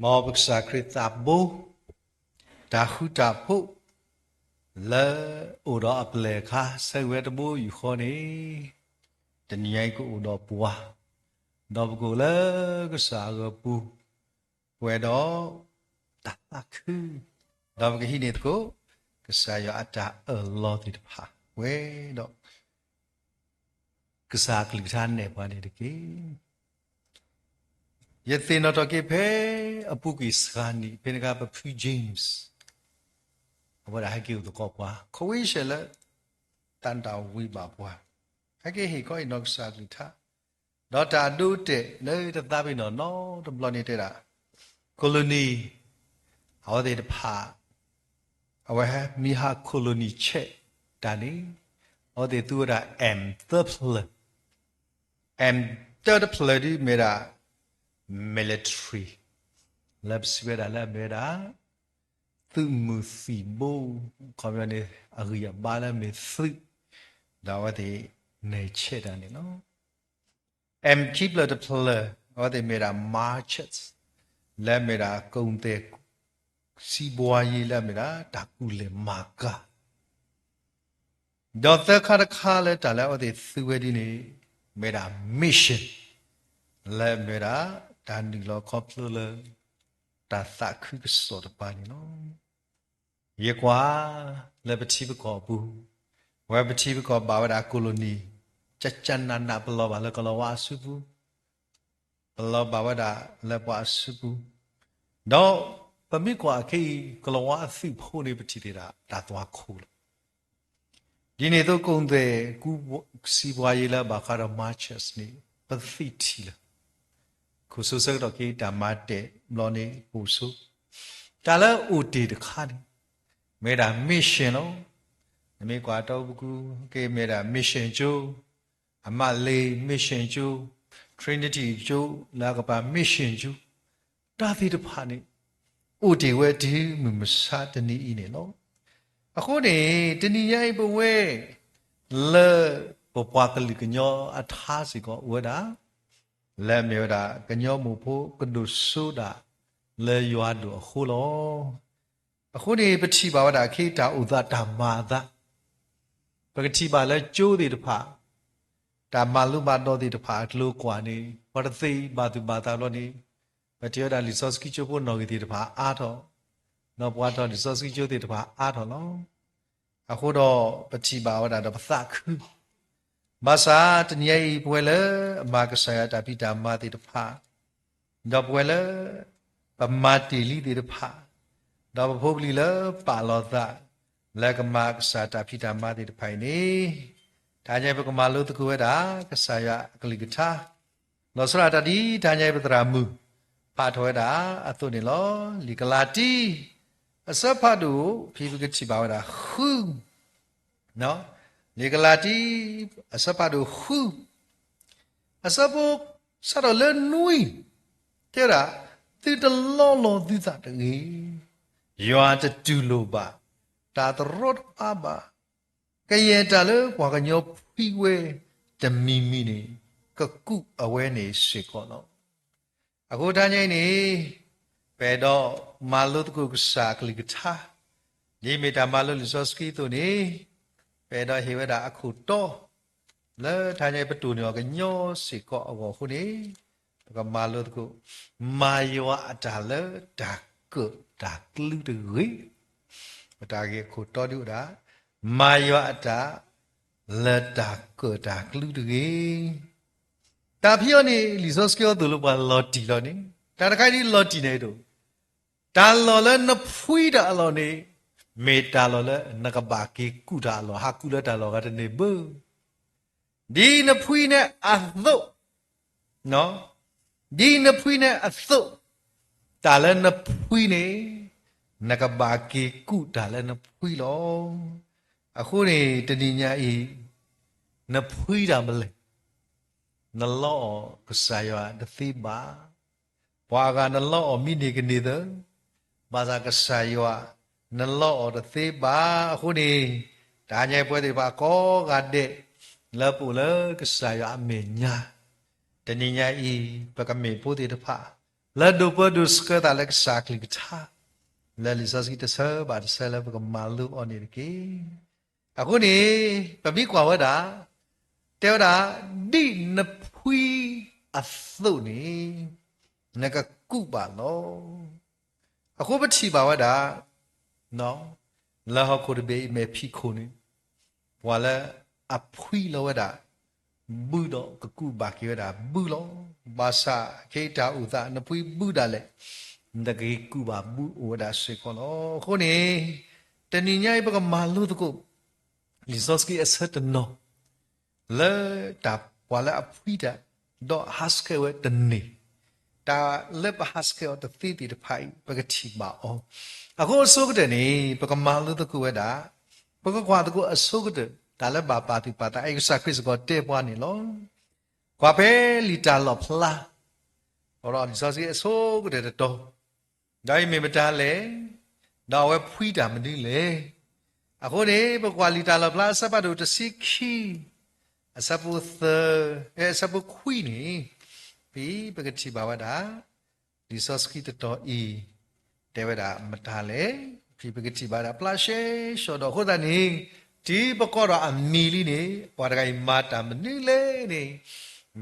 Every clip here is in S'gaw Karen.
မ်ပကစၢ်ခရံာ်သးဘိ, တၢ်ဃူတၢ်ဖိး လၢအိၣ်ဒီးအပျဲၢ်အခါ ဆၢဂ့ၤဝဲတဘိယူၢ်ဃီန့ၣ်, တနံၤညါအံၤကအိၣ်ဒီးပှၤ, ဒီးပကအိၣ်လၢကစၢ်အဂီၤပူၤ, ပှဲၤဒီးတၢ်သးခု, ဒီးပကဟံးန့ၢ်သကိး ကစၢ်ယွၤအတၢ်အၢၣ်လီၤသ့ၣ်တဖၣ် ပှဲၤဒီး ကစၢ်အကလုၢ်ကထါနဲၣ်ပှၤန့ၣ်တက့ၢ်. ယသ့ၣ်နီၣ်ထီၣ်က့ၤဖဲအပူၤကွံာ်စှၤနံၣ် ဖဲန့ၣ်အခါ ပဖု James အဝဲဒၣ်ဟဲက့ၤအိၣ်သကိးပှၤ ခဝ့ၡဲၣ်လၢ တၢ်တၢ်ဝံၤဘၣ်ပှၤ, ဟဲက့ၤဟ့ၣ်ခီဟ့ၣ်နီၤကစၢ်အကလုၢ်ကထါ, ဒီးတၢ်အဒိအတဲာ်လၢတသးပ့ၤနီၣ်နီတဘျီန့ၣ်တဲဒၣ် colony အဝဲသ့ၣ်တဖၣ် အဝဲမ့ၢ်ဟး colony ဆဲးတၢ်န့ၣ် အဝဲသ့ၣ်သူဝဲဒၣ် M သၢဖျၢၣ်, M တၢတဖျၢၣ်ဒ်မ့ၢ်ဒၣ် military လၢပစံးဝဲဒၣ်လၢအမ့ၢ်ဝဲဒၣ် သုးမုၢ်သံၣ်ဘိ, ခီပညီန့ၣ် အဂံၢ်အဘါလၢအမ့ၢ်သုး, ဒီးအဝဲသ့ၣ်နဲၣ်ဆဲးတၢ်န့ၣ်လီၤ. M ခံဖျၢၣ်တဖျၢၣ် အဝဲသ့ၣ်မ့ၢ်ဒၣ် merchants လၢအမ့ၢ်ဒၣ် ကံၢ်သဲးစံးဘှါယ့လၢအမ့ၢ်ဒၣ်တၢ်ကူၣ်လဲၤမၤကၤ ဒီးသၢခါတခါလၢတၢ်လၢအဝဲသ့ၣ်သူဝဲဒ်န့ၣ် မ့ၢ်ဒၣ် mission လၢအမ့ၢ်ဝဲဒၣ် တၢ်နုာ်လီၤခီဖျိလၢ တၢ်သးခုကစီၣ်တဖၣ်န့ၣ်လီၤ. ယကွၢ်လၢပထံပကီၢ်အပူၤ, အဝဲပထံပကီၢ်ဘၣ်ဝဲဒၣ် colony ကကနးနး ပလီၤဘၣ်လၢကလီၤဝါအစုပူၤ ပလီၤဘၣ်ဝဲဒၣ်လၢပှၤအစုပူၤ, ဒီးပမ့ၢ်ကွၢ်အခဲအံၤ ကလီၤဝါအသုးဖိန့ၣ် ပထံၣ်တ့ၢ်ဒၣ်တၢ်သွၣ်ခိၣ်လီၤ. ဒ်န့ၣ်အသိး ကံၢ်သဲးကူစံးဘှါယ့လၢအဘၣ်ဃးဒီး merchants န့ၣ် ပသ့ထံၣ်လၢ ခိၣ်စိဆၢကတီၢ်ခဲအံၤ တၢ်မၤတဲာ်ဘျီန့ၣ် အိၣ်ဆိ တၢ်လၢအိၣ်တ့ၢ်တခါန့ၣ် မ့ၢ်ဒၣ် mission လီၤ. နမ့ၢ်ကွၢ်တီပကူက့ၤ မ့ၢ်ဒၣ် mission ကၠိ, အမးလ့ mission ကၠိ, Trinity ကၠိ လၢအကပၤ mission ကၠိ, တၢ်သ့ၣ်တဖၣ်န့ၣ် အိၣ်တ့ၢ်ဝဲတုၤမုၢ်မဆါတနံၤအံၤန့ၣ်လီၤ. အဃိန့ၣ် တနံၤညါအံၤပဝဲ လၢပပှၤကလုာ်ကညီအထါစ့ၢ်ကီးအိၣ်ဝဲဒၣ် လၢအမ့ၢ်ဝဲဒၣ် ကညီမိၢ်ဖိကဒိၣ်စိဒၣ်လၢယွၤဒိၣ်အဃိလီၤ. အဃိန့ၣ် ပထံၣ်ဘၣ်ဝဲဒၣ်ခ့တၢ်အိၣ်သးတၢ်မၤအသး, ပကထံၣ်ဘၣ်လၢကၠိသ့ၣ်တဖၣ်, တၢ်မၤလိမၤဒိးသ့ၣ်တဖၣ်အကျိၤကွၢ်န့ၣ် ပှၤတသ့ဘၣ်သူၣ်ဘၣ်သးဘျီန့ၣ် ပထံၣ်ဝဲဒၣ်လံာ်စီဆှံကၠိဖိနီၣ်ဂံၢ်သ့ၣ်တဖၣ်အါထီၣ်, ဒီးပှၤထီၣ်လံာ်စီဆှံကၠိသ့ၣ်တဖၣ်အါထီၣ်လီၤ. အဃိဒီးပထံၣ်ဘၣ်ဝဲဒၣ်ဒီးပသးခု ဘၣ်ဆၣ်တနံၤညါအံၤ ပဝဲလၢအမၤကစၢ်ယွၤတၢ်ဖံးတၢ်မၤသ့ၣ်တဖၣ်, ဒီးပဝဲလၢ ပမၤတ့ၢ်လံသ့ၣ်တဖၣ်, ဒီးပဖိပလံၤလၢပာ်လီၤသး လၢကမၤကစၢ်တၢ်ဖံးတၢ်မၤသ့ၣ်တဖၣ်အံၤန့ၣ်, တဟါညါပကမၤလိသကိးဝဲဒၣ် ကစၢ်ယွၤအကလုၢ်ကထါ လီၤဆီဒၣ်တၢ်ဒ်တဟါညါအံၤပသရၣ်မုၣ် ဖးထီၣ်ဝဲဒၣ်အသိးန့ၣ်လီၤ. လံာ်ကလၤတံ အဆၢဖးဒိၣ် ဖဲပကထံၣ်ဘၣ်ဝဲဒၣ်ဃု, လံာ်ကလၤတံ အဆၢဖးဒိၣ်ဃု, အဆၢဖိ စးထီၣ်လၢနွံ, တဲဝဲဒၣ်, သုတလီလီၤသုသးတဂ့ၤ, ယွၤတတူၢ်လိာ်ဘၣ် တၢ်တရီတပါဘၣ်, ကယဲၢ်တၢ်လၢပှၤကညီဖှံဝဲတမံၤမံၤန့ၣ် ကကူးအဝဲန့ၣ်စ့ၢ်ကီးလီၤ. အဃိတဟါညါအံၤန့ၣ်, ပအဲၣ်ဒိးမၤလိသကိးကစၢ်အကလုၢ်ကထါ, ဒ်မ့ၢ်တၢ်မၤလိလံာ်စီဆှံအသိးန့ၣ်, ပအဲၣ်ဒိးဟ့ၣ်ဝဲဒၣ်အခိၣ်တီ လၢတဟါညါအံၤပတိၢ်န့ၢ်အီၤကညီစ့ၢ်ကီးအဂီၢ်အဃိန့ၣ်, ပကမၤလိသကိး မၤယွၤအတၢ်လၢတၢ်ကၢၣ်တၢ်ကျူတဂ့ၤ. ပတၢ်ဂ့ၢ်အခိၣ်တီဒုးအိၣ်ဒၣ်, မၤယွၤအတၢ် လၢတၢ်ကၢၣ်တၢ်ကျူတဂ့ၤ. တၢ်ဖံးအီၤန့ၣ် လံာ်စီဆှံအသိးလၢပှၤလီၤတံၢ်လီၤန့ၣ်, တၢ်တခါဒ်လီၤတံၢ်န့ၣ်ဒိၣ်, တၢ်လီၢ်လၢနဖှံတၢ်အလီၢ်န့ၣ်, မ့ၢ်တၢ်လီၢ်လၢနကဘၣ်က့ၤကူးတၢ်အလီၢ်, ဟးကူးလၢတၢ်လီၢ်ဂၤတန့ၢ်ဘၣ်. ဒ်နဖှံန့ၣ်အသိး, ဒ်နဖှံန့ၣ်အသိး, တၢ်လၢနဖှံန့ၣ်, နကဘၣ်က့ၤကူးတၢ်လၢနဖှံလီၤ. အဃိန့ၣ် တနံၤညါအံၤ, နဖှံတၢ်မနုၤလဲၣ်. နလီအီၤကစၢ်ယွၤတသ့ဘၣ်. ပှၤအဂၤနလီအီၤမ့ၢ်န့ၢ်ကန့ၢ်သၢ, ဘၣ်ဆၣ်ကစၢ်ယွၤ နလီအီၤတသ့ဘၣ်. အဃိန့ၣ်, တဟါညါအံၤပဝဲသ့ၣ်တဖၣ်ကိးဂၤဒဲး လၢပအိၣ်လၢကစၢ်ယွၤအမဲာ်ညါ, တနံၤညါအံၤ ပကမ့ၢ်ဖိသ့ၣ်တဖၣ် လၢဒိးပၢဒိးဆှၢသးလၢကစၢ်အကလုၢ်ကထါ, လၢလံာ်စီဆှံတဆၢဘၣ်တဆၢလၢပကမၤလိအီၤန့ၣ်တက့ၢ်. အဃိန့ၣ် ပမ့ၢ်ကွၢ်ဝဲဒၣ်, တဲဝဲဒၣ်, ဒ်နဖှံအသိးန့ၣ် နကကူးဘၣ်လီၤ. အဃိပထံၣ်ဘၣ်ဝဲဒၣ် လၢဟီၣ်ခိၣ်တဘ့ၣ်အံၤ မဲာ်ဖံးခိၣ်န့ၣ် ပှၤလၢအဖှံလီၤဝဲဒၣ် ဘုဒီးကကူးဘၣ်က့ၤဝဲဒၣ်ဘုလီၤ. ဘၣ်ဆၣ်ခဲအံၤတၢ်အိၣ်သး နဖှံဘုဒၣ်လဲာ် နတဂ့ၤကူးဘၣ်ဘုအိၣ်ဝဲဒၣ်စ့ၢ်ကီးလီၤ. အဃိန့ၣ် တနံၤညါအံၤပကမၤလိသကိး လံာ်စီဆှံအဆၢတနီၤ လၢတၢ်ပှၤလၢအဖှံတၢ် ဒီးဟးဆှဲးဝဲတန့ၢ်, တၢ်လၢပဟးဆှဲးအီၤတသ့သ့ၣ်တဖၣ်အံၤ ပကထံၣ်ဘၣ်အီၤ. အဃိအဆိကတၢၢ်န့ၣ် ပကမၤလိသကိးဝဲဒၣ်, ပကကွၢ်သကိးအဆိကတၢၢ် တၢ်လၢဘၣ်ပာ်သူၣ်ပာ်သးအံၤ ကစၢ်ခရံာ်စ့ၢ်ကီးတဲပှၤန့ၣ်လီၤ. ကွၢ်ဖဲလံာ်တၢ်လီၣ်ဖျါ, ဒီးလံာ်စီဆှံအဆိကတၢၢ်တတီၤ, ဒီးအံၤမ့ၢ်မတၤလဲၣ်, ဒီးအဝဲဖှံတၢ်မနုၤလဲၣ်. အဃိန့ၣ် ပကွၢ်လံာ်တၢ်လီၣ်ဖျါအဆၢဖးဒိၣ်တဆံခံ, အဆၢဖိသၢ, အဆၢဖိခွံန့ၣ်, ဖဲပကထံၣ်ဘၣ်ဝဲဒၣ် လံာ်စီဆှံတတီၤအံၤ တဲဝဲဒၣ်မတၤလဲၣ်. ဖဲပကထံၣ်ဘၣ်ဒၣ်ဖျါရှဲရှဲဒီး အဃိသတးန့ၣ် တုၤပကိးဒီးအမံၤလံန့ၣ် ပှၤတဂၤအံၤမၤတၢ်မနုၤလဲၣ်န့ၣ်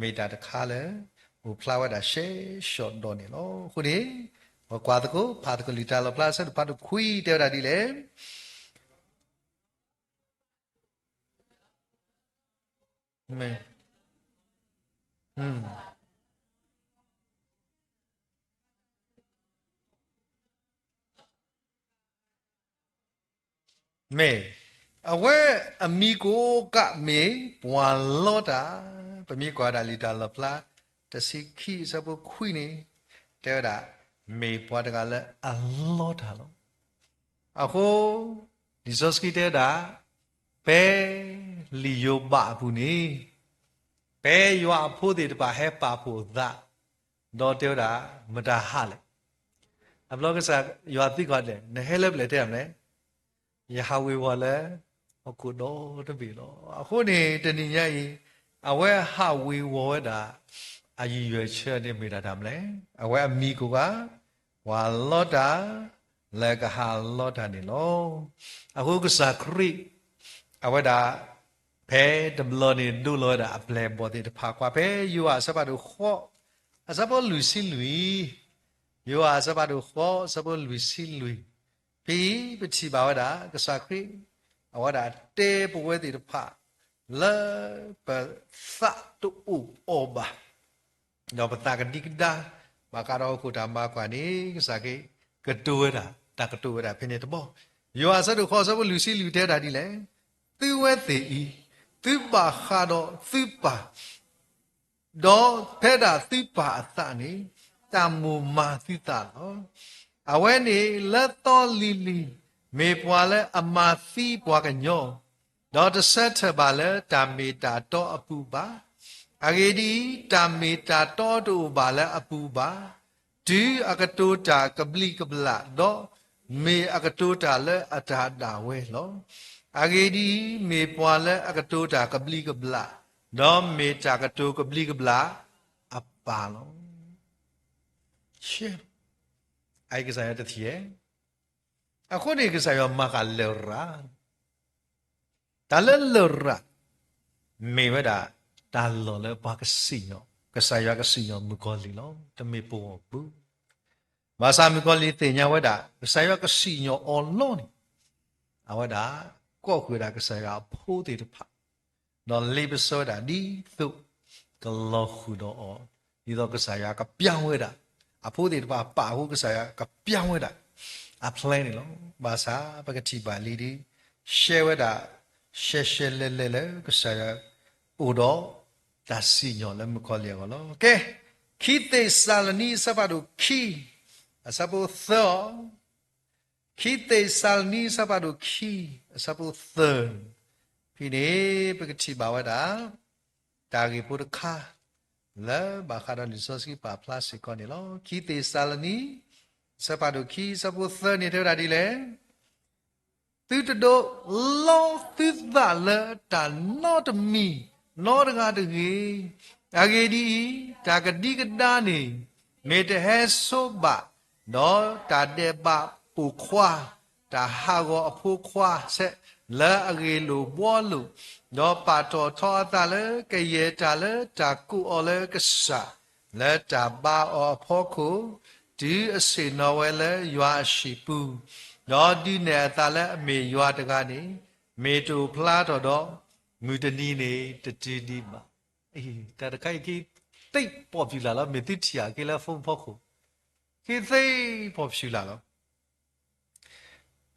မ့ၢ်တၢ်တခါလၢ အိၣ်ဖျါဝဲဒၣ်ရှဲရှဲဒီးန့ၣ်လီၤ. အဃိန့ၣ် ပကွၢ်သကိး ဖးသကိးလံာ်တၢ်လီၣ်ဖျါအဆၢဖးဒိၣ်ခွံ တဲဝဲဒၣ်ဒ်လဲၣ်. မ့ၢ်, အဝဲအမံၤကိးကးမ့ၢ်ပှၤလီတၢ်. ပမ့ၢ်ကွၢ်ဒၣ်လံာ်တၢ်လီၣ်ဖျါ တဆံခံအဆၢဖိခွံန့ၣ် တဲဝဲဒၣ် မ့ၢ်ပှၤတဂၤလၢအလီတၢ်လီၤ. အဃိ လံာ်စီဆှံတဲဝဲဒၣ် ဖဲလံာ်ယိၤဘးအပူၤန့ၣ် ဖဲယွၤအဖိသ့ၣ်တဖၣ်ဟဲပာ်ဖှိၣ်အသး ဒီးတဲဝဲဒၣ် မတၤဟးလဲၣ်. အဘျီကစၢ်ယွၤသံကွၢ်ဒဲး နဟဲလၢပျဲၢ်တဲမလဲၣ်, ယဟးဝ့ၤဝီၤလၢဟီၣ်ခိၣ်ဒီတဘ့ၣ်လီၤ. အဃိန့ၣ် တနံၤညါအံၤ အဝဲဟးဝ့ၤဝီၤဝဲဒၣ် အရည်ရွယ်ချက်န့ၣ်မ့ၢ်ဒၣ်တၢ်မလဲၣ်. အဝဲအမံၤကိးဂၤ ပှၤလီတၢ် လၢကဟးလီတၢ်န့ၣ်လီၤ. အဃိကစၢ်ခရံာ် အဝဲဒၣ် ဖဲတဘျီန့ၣ် ဒိလီၤဝဲဒၣ်အပျဲၢ်အဘီၣ်သ့ၣ်တဖၣ် ကွၢ်ဖဲယိၤဟၣ်အဆၢဖးဒိၣ်ဃိး အဆၢဖိလွံၢ်ဆံလွံၢ်, ယိၤဟၣ်အဆၢဖးဒိၣ်ဃိး အဆၢဖိလွံၢ်ဆံလွံၢ်, ဖဲပထံၣ်ဘၣ်ဝဲဒၣ် ကစၢ်ခရံာ် အဝဲဒၣ်တဲပဝဲသ့ၣ်တဖၣ် လၢပသးတအိၣ်အီၤဘၣ် ဒီးပသးကဒံကဒါ ဘၣ်ဃးဒီးဟီၣ်ခိၣ်တၢ်မၤကွၢ်န့ၣ် ကစၢ်ခရံာ်ကတိၤဝဲဒၣ် တၢ်ကတိၤဝဲဒၣ်ဖဲန့ၣ်တဘီ. ယိၤဟၣ်အဆၢဒိၣ်ဃိး အဆၢဖိလွံၢ်ဆံလွံၢ်တဲဒၣ်ဒ်လဲၣ်, သုဝဲသ့ၣ်အံၤ သုဘၣ်ဃးဒီးသုပၢ် ဒီးဖဲဒၣ်သုပၢ်အသးန့ၣ် တၢ်မိၣ်မၤသုသးလီၤ. အဝဲန့ၣ်လၢသီလံၤလံၤ မ့ၢ်ပှၤလၢအမၤသံပှၤကညီ ဒီးတဆၢထၢၣ်ဘၣ်လၢတၢ်မ့ၢ်တၢ်တီအပူၤဘၣ်. အဂ့ၢ်ဒ်အံၤ, တၢ်မ့ၢ်တၢ်တီတအိၣ်ဘၣ်လၢအပူၤဘၣ်. တုၤအကတိၤတၢ်ကဘျံးကဘျၣ်, ဒီးမ့ၢ်အကတိၤတၢ်လၢအတၢ်ဒၣ်ဝဲလီၤ. အဂ့ၢ်ဒ်အံၤ, မ့ၢ်ပှၤလၢအကတိၤတၢ်ကဘျံးကဘျၣ်, ဒီးမ့ၢ်တၢ်ကတိၤကဘျံးကဘျၣ်အပၢ်လီၤ. အအံၤကစၢ်ယွၤတထံၣ်ဧါ. အဃိန့ၣ်ကစၢ်ယွၤမၤဃာ်လရာ် တၢ်လၢလရာ် မ့ၢ်ဝဲဒၣ် တၢ်လီၢ်လၢပှၤကစံၣ်ညီၣ်, ကစၢ်ယွၤကစံၣ်ညီၣ်မုၣ်ကီၤလံၢ်လီၤ. တမ့ၢ်ပဂီၢ်ပူၤ, ဘၣ်ဆၣ်မုၣ်ကီၤလံၢ်သ့ၣ်ညါဝဲဒၣ် ကစၢ်ယွၤကစံၣ်ညီၣ်အီၤလီၤန့ၣ်, အဝဲဒၣ် ကိးဃုာ်ဝဲဒၣ်ကစၢ်ယွၤအဖိသ့ၣ်တဖၣ် ဒီးလ့ပစီဝဲဒၣ်ဒ်သိး ကလီၤဃုာ်ဒီးအီၤ, ဒ်သိးကစၢ်ယွၤကပျၢ်ဝဲဒၣ် အဖိသ့ၣ်တဖၣ်ပာ်အဃိ ကစၢ်ယွၤကပျၢ်ဝဲဒၣ် အ plan န့ၣ်လီၤ. ဘၣ်ဆၣ်ပကထံၣ်ဘၣ်လံဒီး ရှဲဝဲဒၣ် ရှဲရှဲလဲလဲလၢကစၢ်ယွၤ အိၣ်ဒီးတၢ်စံၣ်ညီၣ်လၢမုၣ်ကီၤလံၢ်အဂီၢ်လီၤ. ကဲ, ခံသ့းစၤလနံ အဆၢဖးဒိၣ်ခံ အဆၢဖိသၢအီၤ ခံသ့းစၤလနံ အဆၢဖးဒိၣ်ခံ အဆၢဖိသၢ, ဖဲန့ၣ် ပကထံၣ်ဘၣ်ဝဲဒၣ် တၢ်ဂ့ၢ်ဖိတခါ လၢဘၣ်ဃးဒီးလံာ်စီဆှံပာ်ဖျါစ့ၢ်ကီးန့ၣ်လီၤ. ခံသ့းစၤလနံ အဆၢဖးဒိၣ်ခံ အဆၢဖိသၢန့ၣ် တဲဝဲဒၣ်ဒ်လဲၣ်, သုတဒိးလီသုသးလၢတၢ်နီတမံၤနီတဂၤတဂ့ၤ. အဂ့ၢ်ဒ်အံၤ, တၢ်ကဒံကဒါန့ၣ် မ့ၢ်တဟဲဆိဘၣ်, ဒီးတၢ်ဒဲးဘးပိာ်ခွါ, တၢ်ဟးဂီၤအဖိခွါဆဲးလၢအဂ့ၢ်လိာ်ဘှီလိာ်, ဒီးပာ်ထီၣ်ထီအသးလၢကယဲၢ်တၢ်လၢတၢ်ကိးအီၤလၢကစၢ်, လၢတၢ်ဘါအီၤအဖီခိၣ်, တုၤအဆ့ၣ်နီၤဝဲလၢယွၤအဟံၣ်ပူၤ, ဒီးဒုးနဲၣ်အသးလၢအမ့ၢ်ယွၤတဂၤန့ၣ်, မ့ၢ်တအိၣ်ဖျါထီၣ်ဒီး, မုၢ်တနံၤန့ၣ်တတုၤဒံးဘၣ်. တၢ်တခါအံၤက့ၤသ့ၣ်ပီၣ်ပျူၤလၢ်လီၤ, မ့ၢ်သုထံၣ်အက့ၤလၢ phone ဖီခိၣ်, က့ၤသ့ၣ်ပီၣ်ပျူၤလၢ်လီၤ.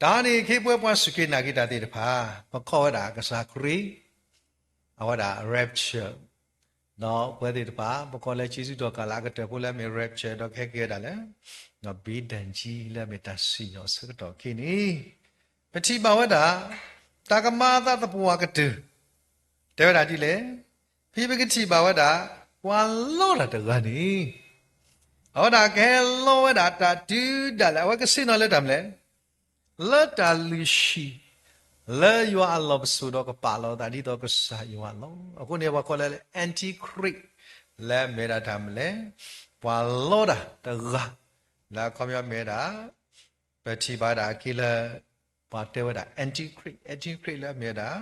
တၢ်န့ၣ်ခ့ပဝဲပှၤစူၢ်က့ၤနာ်က့ၤတၢ်သ့ၣ်တဖၣ်, ပခိးဝဲဒၣ်ကစၢ်ခရံာ်, အဝဲဒၣ် rapture, ဒီးပဝဲသ့ၣ်တဖၣ် ပကိးလၢက့ၤဆူကီၢ်ကးလၢအကတၢၢ်ဖိလၢအမ့ၢ် rapture ဒီးကဟဲက့ၤဝဲဒၣ်လၢ, ဒီးဘ့ဒၣ်ကံလၢအမ့ၢ်တၢ်စံၣ်ညီၣ်အဆၢကတီၢ်အခံန့ၣ်, ပထံၣ်ဘၣ်ဝဲဒၣ်, တၢ်ကမၤအသးသပှၢ်ကတၢၢ်, တဲဝဲဒၣ်ဒ်လဲၣ်, ဖဲပကထံၣ်ဘၣ်ဝဲဒၣ်, ပှၤလီတၢ်တဂၤန့ၣ်, အဝဲဒၣ်ကဟဲလီဝဲဒၣ်တၢ်တုၤဒၣ်လဲာ် အဝဲကဆ့ၣ်နီၤလၢတၢ်မနုၤလဲၣ် လၢတၢ်လုၢ်ဟံၣ်, လၢယွၤအလီၢ်ပစိာ်ဒီးကပာ်လီၤအသးဒ်သိးကစၢ်ယွၤလီၤ. အဃိန့ၣ် ပှၤကိးလၢ antichrist, လၢအမ့ၢ်ဒၣ်တၢ်မနုၤလဲၣ်, ပှၤလီတၢ်တဂၤ, လၢအခီပညီမ့ၢ်ဝဲဒၣ်, ပထံၣ်ဘၣ်ဒၣ်အက့ၤလၢ, ပှၤတဲဝဲဒၣ် antichrist, antichrist လၢအမ့ၢ်ဝဲဒၣ်,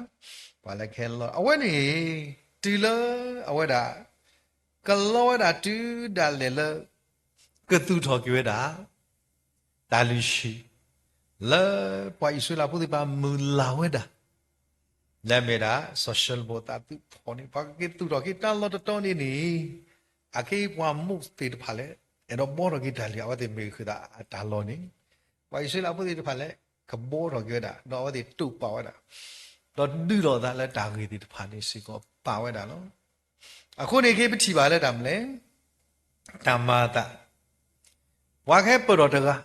ပှၤလၢကဟဲလီ, အဝဲန့ၣ်, တုၤလၢ, အဝဲဒၣ်, ကလီဝဲဒၣ်တုၤဒၣ်လဲာ်လၢ ကသူၣ်ထီၣ်က့ၤဝဲဒၣ်, တၢ်လုၢ်ဟံၣ်, လၢပှၤအံၣ်စရ့လးဖိသ့ၣ်တဖၣ်မုၢ်လၢ်ဝဲဒၣ်, လၢအမ့ၢ်ဒၣ် စီၤၡလိၣ်မိၣ်အသးသုးဖီၣ်န့ၣ် ပှၤကက့ၤသူၣ်ထီၣ်က့ၤတၢ်လီၢ်တတီၤန့ၣ်န့ၣ်, အက့ၤပှၤမိၢ်သ့ၣ်တဖၣ်လၢ, အဲၣ်ဒိးဘှီထီၣ်က့ၤတၢ်လုၢ်ဟံၣ် အဝဲသ့ၣ်မ့ၢ်ဃုာ်သးအတၢ်လီၢ်န့ၣ်, ပှၤအံၣ်စရ့လးဖိသ့ၣ်တဖၣ်လၢ, ကဘှီထီၣ်က့ၤဝဲဒၣ် ဒီးအဝဲသ့ၣ်တိာ်ပာ်ဝဲဒၣ်, ဒီးဒုးလိာ်အသးလၢတၢ်ဂ့ၢ်သ့ၣ်တဖၣ်န့ၣ်စ့ၢ်ကီးပာ်ဝဲဒၣ်လီၤ. အဃိန့ၣ်က့ၤပထံၣ်ဘၣ်လၢတၢ်မနုၤလဲၣ်, တၢ်မၤအသး, ပှၤကဟဲပၢၢ်ထီၣ်တဂၤ,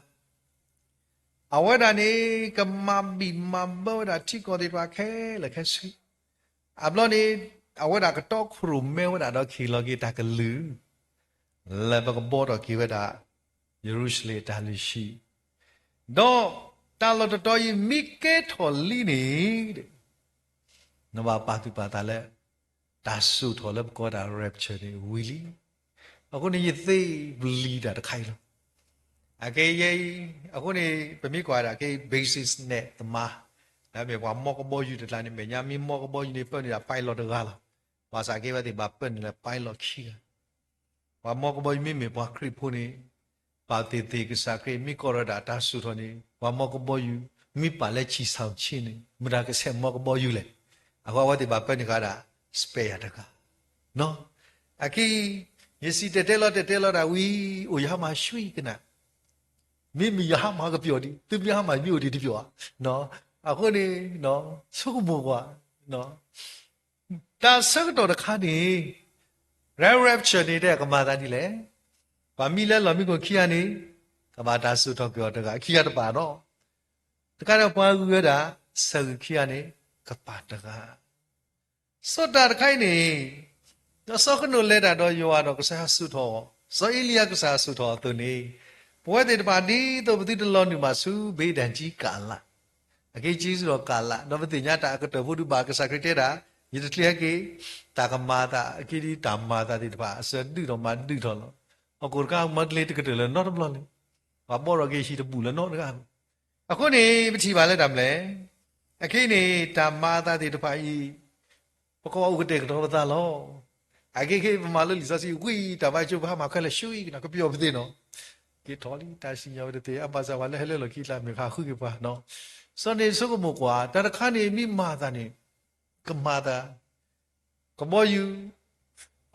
အဝဲဒၣ်န့ၣ်, ကမၤဘံၣ်မၤဘၢဝဲဒၣ်ထံကီၢ်သ့ၣ်တဖၣ်ခဲလၢာ်ခဲဆ့, အဘျီန့ၣ်, အဝဲဒၣ်ကတီခိၣ်ရိၣ်မဲဝဲဒၣ်ဒီးခ့ၣ်လီၤက့ၤတၢ်ကလုၢ်, လၢပကဘှီထီၣ်က့ၤဝဲဒၣ်, ယရူၤၡလ့ၣ်တၢ်လုၢ်ဟံၣ်, ဒီးတၢ်လီၢ်တတီၤအံၤမ့ၢ်ကဲထီၣ်လံန့ၣ်, နဘၣ်ပာ်သူၣ်ပာ်သးလၢ, တၢ်စိာ်ထီၣ်လၢပကိးဝဲဒၣ် rapture န့ၣ်ဝံၤလံ. အဃိန့ၣ်ယသ့ၣ်ပျံၤတၢ်တခါအံၤလီၤ. အက့ယဲအံၤ, အဃိန့ၣ်, ပမ့ၢ်ကွၢ်ဒၣ်က့ၤ basis နဲၣ်သမါ, လၢအမ့ၢ်ပှၤမီကဘီယူၤတကျါန့ၣ် မဲာ်ညါမ့ၢ်မီကဘီယူၤန့ၣ် ပၢနုာ်ဒၣ် pilot တဂၤလီၤ. ဘၣ်ဆၣ်က့ၤဝဲသ့ၣ်ဘၣ်ပၢနုာ်လၢ pilot ခံဂၤ ပှၤမီကဘီယူၤမ့မ့ၢ်ပှၤခရံာ်ဖိန့ၣ်, ဘၣ်သ့ၣ်သ့ၣ်ကစၢ်ခရံာ်မ့ၢ်ကိးထီၣ်ဝဲဒၣ်တၢ်စိာ်ထီၣ်န့ၣ် ပှၤမီကဘီယူၤ, မ့ၢ်ပာ်လၢဆံဆၣ်ဆ့န့ၣ် မတၤကဆဲးမီကဘီယူၤလဲၣ်. အဃိအဝဲသ့ၣ်ဘၣ်ပၢနုာ်ဃာ်ဒၣ်, spare တဂၤ, အခံ, ယစံၣ်တဲၤတဲလီၤတဲၤတဲလီၤဒၣ်ဝံၤ, အိၣ်ယဟါမၢ်ဆှံကနၣ်, မ့မ့ၢ်ယဟါမၢ်ကပျီၣ်ဒံး သုမ့ၢ်ဟါမၢ်မ့ၢ်အိၣ်ဒံးတပျီၣ်ဧါ. အဃိန့ၣ်, ဆိကမိၣ်ကွၢ် တၢ်ဆၢကတီၢ်တခါန့ၣ်, rapture န့ၣ်တဲကမၤသးဒ်လဲၣ်. ပှၤမံလၢလီၢ်မံခိၣ်ခံဂၤန့ၣ်, ကဘၣ်တၢ်စိာ်ထီၣ်ကွံာ်အီၤတဂၤ ခံဂၤတဘၣ်ဒီး, တကးဒီးပှၤဂုၤဝဲဒၣ်, ဆၢဂုၤခံဂၤန့ၣ်, ကပာ်တဂၤ စီၤတၢ်တခါအံၤန့ၣ်, ဒီးစီၤဃနိၣ်လဲၤတၢ်ဒီးယွၤဒီးကစၢ်ယွၤစိာ်ထီၣ်အီၤ, စီၤအ့လံယၤကစၢ်ယွၤစိာ်ထီၣ်အီၤအသိးန့ၣ်, ပဝဲသ့ၣ်တဖၣ်ဒ်သိးပသုတလီၤနုာ်ဘၣ်ဆူ ဘ့ဒၣ်ကံကၤလး, အက့ၤက့ၤဆူဒီးကၤလး ဒီးပသ့ၣ်ညါတၢ်အကတၢၢ်ဖိဒုးဘၣ် ကစၢ်ခရံာ်တဲဒၣ်, ယတချ့ဟဲက့ၤ, တၢ်ကမၤအသးအက့ၤဒ်တၢ်မၤအသးသ့ၣ်တဖၣ် အစၢၤဒုၣ်ထီၣ်မၤဒုၣ်ထီၣ်လီၤ. ဟီၣ်ခိၣ်တခါမၤတလ့ၤတကတၢၢ်လၢၤနီတဘျီလၢၤ, ပှၤဘှီထီၣ်က့ၤဟံၣ်တဘူၣ်လၢၤနီတဂၤ အဃိန့ၣ် ပထံၣ်ဘၣ်လၢတၢ်မနုၤလဲၣ်, အခဲအံၤန့ၣ် တၢ်မၤအသးသ့ၣ်တဖၣ်အံၤ, ပကအိၣ်ကတဲာ်ကတီၤပသးလီၤ. အခဲအံၤပမၤလိလံာ်စီဆှံဝံၤ တၢ်ဘၣ်ကၠိပဟါမၢ်ခဲလၢာ်ဆှံကနၣ် ကပျီၣ်ပသ့ၣ်နီၤ, က့ၤထီၣ်လံ တၢ်စံၣ်ညီၣ်ဝဲတသ့ အဘၣ်ဆၣ်ပှၤလၢဟဲလၢလီၢ်ခံကျါ မ့ၢ်ဃုက့ၤပှၤနီၤ, စီၤန့ၣ်ဆိကမိၣ်ကွၢ် တၢ်တခါန့ၣ်မ့ၢ်မၤအသးန့ၣ်, ကမၤအသး ကဘီယူ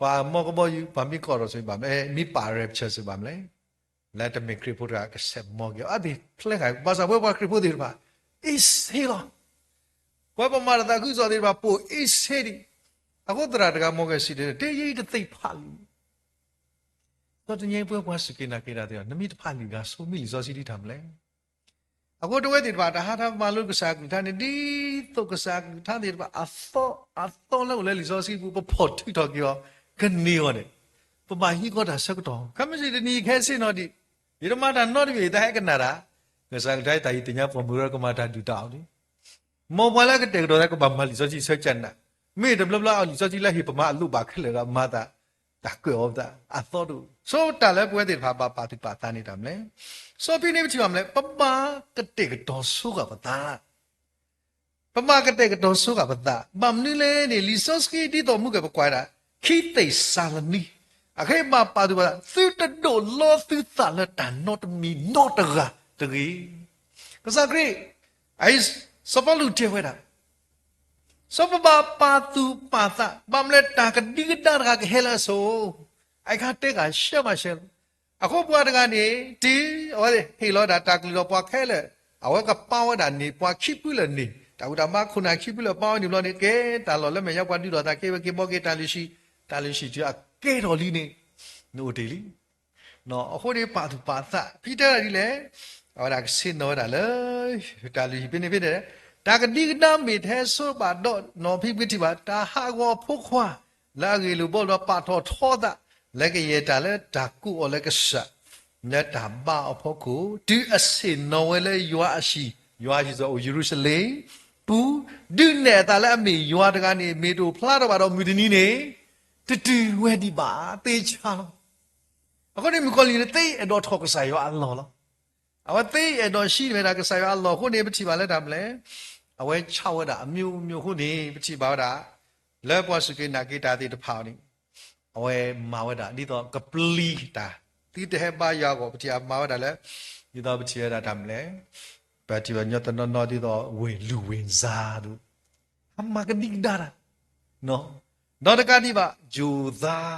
ၤ, ပှၤမီကဘီယူၤ ပှၤမ့ၢ်ကီၢ်ဒီးစ့ၢ်ဘၣ်မလဲၣ်, မ့ၢ်ပာ် rapture စ့ၢ်ဘၣ်မလဲၣ်, လၢတမ့ၢ်ခရံာ်ဖိတဂၤကဆဲးမီက့ၤအီၤ အသ့ၣ်ဖျဲးဃာ် ဘၣ်ဆၣ်ပဝဲပှၤခရံာ်ဖိသ့ၣ်တဖၣ်, အ့ၣ်ဆ့လီၤ. ပဝဲပမၤတၢ်သးခုကစီၣ်သ့ၣ်တဖၣ် ပိာ်အ့ၣ်ဆ့ဒံး, အဃိသရၣ်တဂၤမီက့ၤစံးတဲ တယံာ်တသ့ၣ်ဖးလံာ် ဒီးတနံၤအံၤပဝဲပှၤစူၢ်က့ၤနာ်က့ၤတၢ်သ့ၣ်တဖၣ် နမ့ၢ်တဖးလံာ်ဂၤဆိ မ့ၢ်လံာ်စီဆှံဒ်တၢ်မနုၤလဲၣ်. အဃိတဝဲသ့ၣ်တဖၣ် တၢ်ဟးထီၣ်မၤလိကစၢ်အကလုၢ်ကထါန့ၣ် ဒ်သိးကစၢ်အကလုၢ်ကထါသ့ၣ်တဖၣ် အသီ, အသီလၢအိၣ်လၢလံာ်စီဆှံပူၤ ပဖီၣ်ထုးထီၣ်က့ၤအီၤ ကန့ၢ်အီၤန့ၣ်, ပဘၣ်ဟံးဃီတၢ်ဆၢကတီၢ် ခဲမုၢ်ဆ့ၣ်တနံၤအံၤ ကဟဲဆ့ၣ်နီၤဒံး, ယတမၤတၢ်နီတမံၤ ယတဟဲကနၣ်တၢ်, ကစၢ်အကလုၢ်ကထါအံၤ တၢ်ဟ့ၣ်သ့ၣ်ညါပှၤမုၢ်ဂၤ ကမၤတၢ်ဒုၣ်တၢ်အီၣ်န့ၣ်, မ်ပှၤလၢအကတဲာ်ကတီၤသး ကဘၣ်မၤလံာ်စီဆှံဆၢကနၣ်, မ့ၢ်တဘျီဘျီအီၤလံာ်စီဆှံလၢဟ့ၣ်ပမၤအလိၣ်ဘၣ်ခဲလၢာ်ဂၤ မၤသး, တၢ်ကွဲးအီၤပသး အသီတအိၣ် ဆိတၢ်လၢပဝဲသ့ၣ်တဖၣ်ဘၣ်ပာ်သူၣ်ပာ်သးန့ၣ်တၢ်မနုၤလဲၣ်. စီဖံန့ၣ်ပထံၣ်ဘၣ်မနုၤလဲၣ်, ပဘၣ်ကတဲာ်ကတီၤဆိဃာ်ပသး ပဘၣ်ကတဲာ်ကတီၤဆိဃာ်ပသး, ဘၣ်မနုၤလဲၣ်န့ၣ် လံာ်စီဆှံဒ်သိးမုၢ်ကဲၣ်ပကွၢ်ဒၣ်, ခံသ့းစၤလနံ, အဃိဘၣ်ပာ်သူၣ်ပာ်သး, သုတဒိးလီသုသးလၢတၢ်နီတမံၤနီတဂၤတဂ့ၤ. ကစၢ်ခရံာ်, အအံၤ, စီၤပီလူးတဲဝဲဒၣ်, စီၤပဘၣ်ပာ်သူၣ်ပာ်သး, ဘၣ်မနုၤလဲၣ်တၢ်ကဒံကဒါတဂၤကဟဲလၢအစိၤ, အအံၤခါတဲဂၤရှဲမးရှဲလီၤ. အဃိပှၤတဂၤန့ၣ် တုၤအဝဲဟ့ၣ်လီၤဒၣ်တၢ်ကလုၢ်ဒီးပှၤခဲလၢာ်, အဝဲကပာ်ဝဲဒၣ်န့ၢ်ပှၤခံဖုလၢာ်န့ၣ်, တၢ်အုၣ်တၢ်မၤခိၣ်နၢ်ခံဖုလၢာ်ပာ်ဝဲန့ၣ်ဘျီန့ၣ် ကဲ, တၢ်လီၢ်လၢမဲာ်ညါပှၤဒုးလိာ်သးကဲဝဲက့ၤဘီက့ၤတၢ်လုၢ်ဟံၣ်, တၢ်လုၢ်ဟံၣ်တုၤအကဲထီၣ်လံန့ၣ်, နအိၣ်တ့ၢ်လံ. အဃိန့ၣ်ပာ်သူၣ်ပာ်သး, ဖဲတဲဒၣ်ဒ်လဲၣ်, အဝဲဒၣ်ကဆ့ၣ်နီၤဝဲဒၣ်လၢ တၢ်လုၢ်ဟံၣ်ဖဲန့ၣ်ဖဲန့ၣ်, တၢ်ကဒံကဒါမ့ၢ်တဟဲဆိဘၣ်ဒီးနီၢ်ဖံကွံာ်ထံၣ်ဘၣ်, တၢ်ဟးဂီၤအဖိခွါ လၢအဂ့ၢ်လိာ်ဘှီလိာ်ဒီးပာ်ထီၣ်ထီသး လၢကယဲၢ်တၢ်လၢတၢ်ကိးအီၤလၢကစၢ်, လၢတၢ်ဘါအဖီခိၣ်, တုၤအဆ့ၣ်နီၤဝဲလၢယွၤအဟံၣ်, ယွၤအဟံၣ်စ့ၢ်အိၣ်ယရူၤၡလ့ၣ်ပူၤ, ဒုးနဲၣ်အသးလၢအမ့ၢ်ယွၤတဂၤန့ၣ် မ့ၢ်တအိၣ်ဖျါထီၣ်ဘၣ်ဒီးမုၢ်တနံၤန့ၣ် တတုၤဝဲဒံးဘၣ်သ့ၣ်ဆါလီၤ. အဃိန့ၣ်မုၣ်ကီၤလံၢ်န့ၣ် သ့အဲၣ်ဒိးထီၣ်ကစၢ်ယွၤအလီၢ်လီၤ. အဝဲသ့အဲၣ်ဒိးဟံးန့ၢ်ဝဲဒၣ်ကစၢ်ယွၤအလီၢ်အဃိန့ၣ် ပထံၣ်ဘၣ်လၢတၢ်မနုၤလဲၣ်, အဝဲဆါဝဲဒၣ်အမျိုးမျိုးအဃိန့ၣ် ပထံၣ်ဘၣ်ဝဲဒၣ် လၢပှၤစူၢ်က့ၤနာ်က့ၤတၢ်သ့ၣ်တဖၣ်န့ၣ် အဝဲမၤဝဲဒၣ်ဒ်သိးကပျံၤတၢ်, သုတဟဲဘါယွၤအဂီၢ် ပထံၣ်အမၤဝဲဒၣ်လၢ ဒ်သိးပထံၣ်ဝဲဒၣ်တၢ်မနုၤလဲၣ်, ပထံၣ်ဝဲညီတနီၤနီၤဒ်သိးဝ့ၢ်လုၢ်ဝ့ၢ်စါဒိၣ်, အမၤကဒံကဒါတၢ်, ဒီးတကးဒံးဘၣ် ယိၤသး,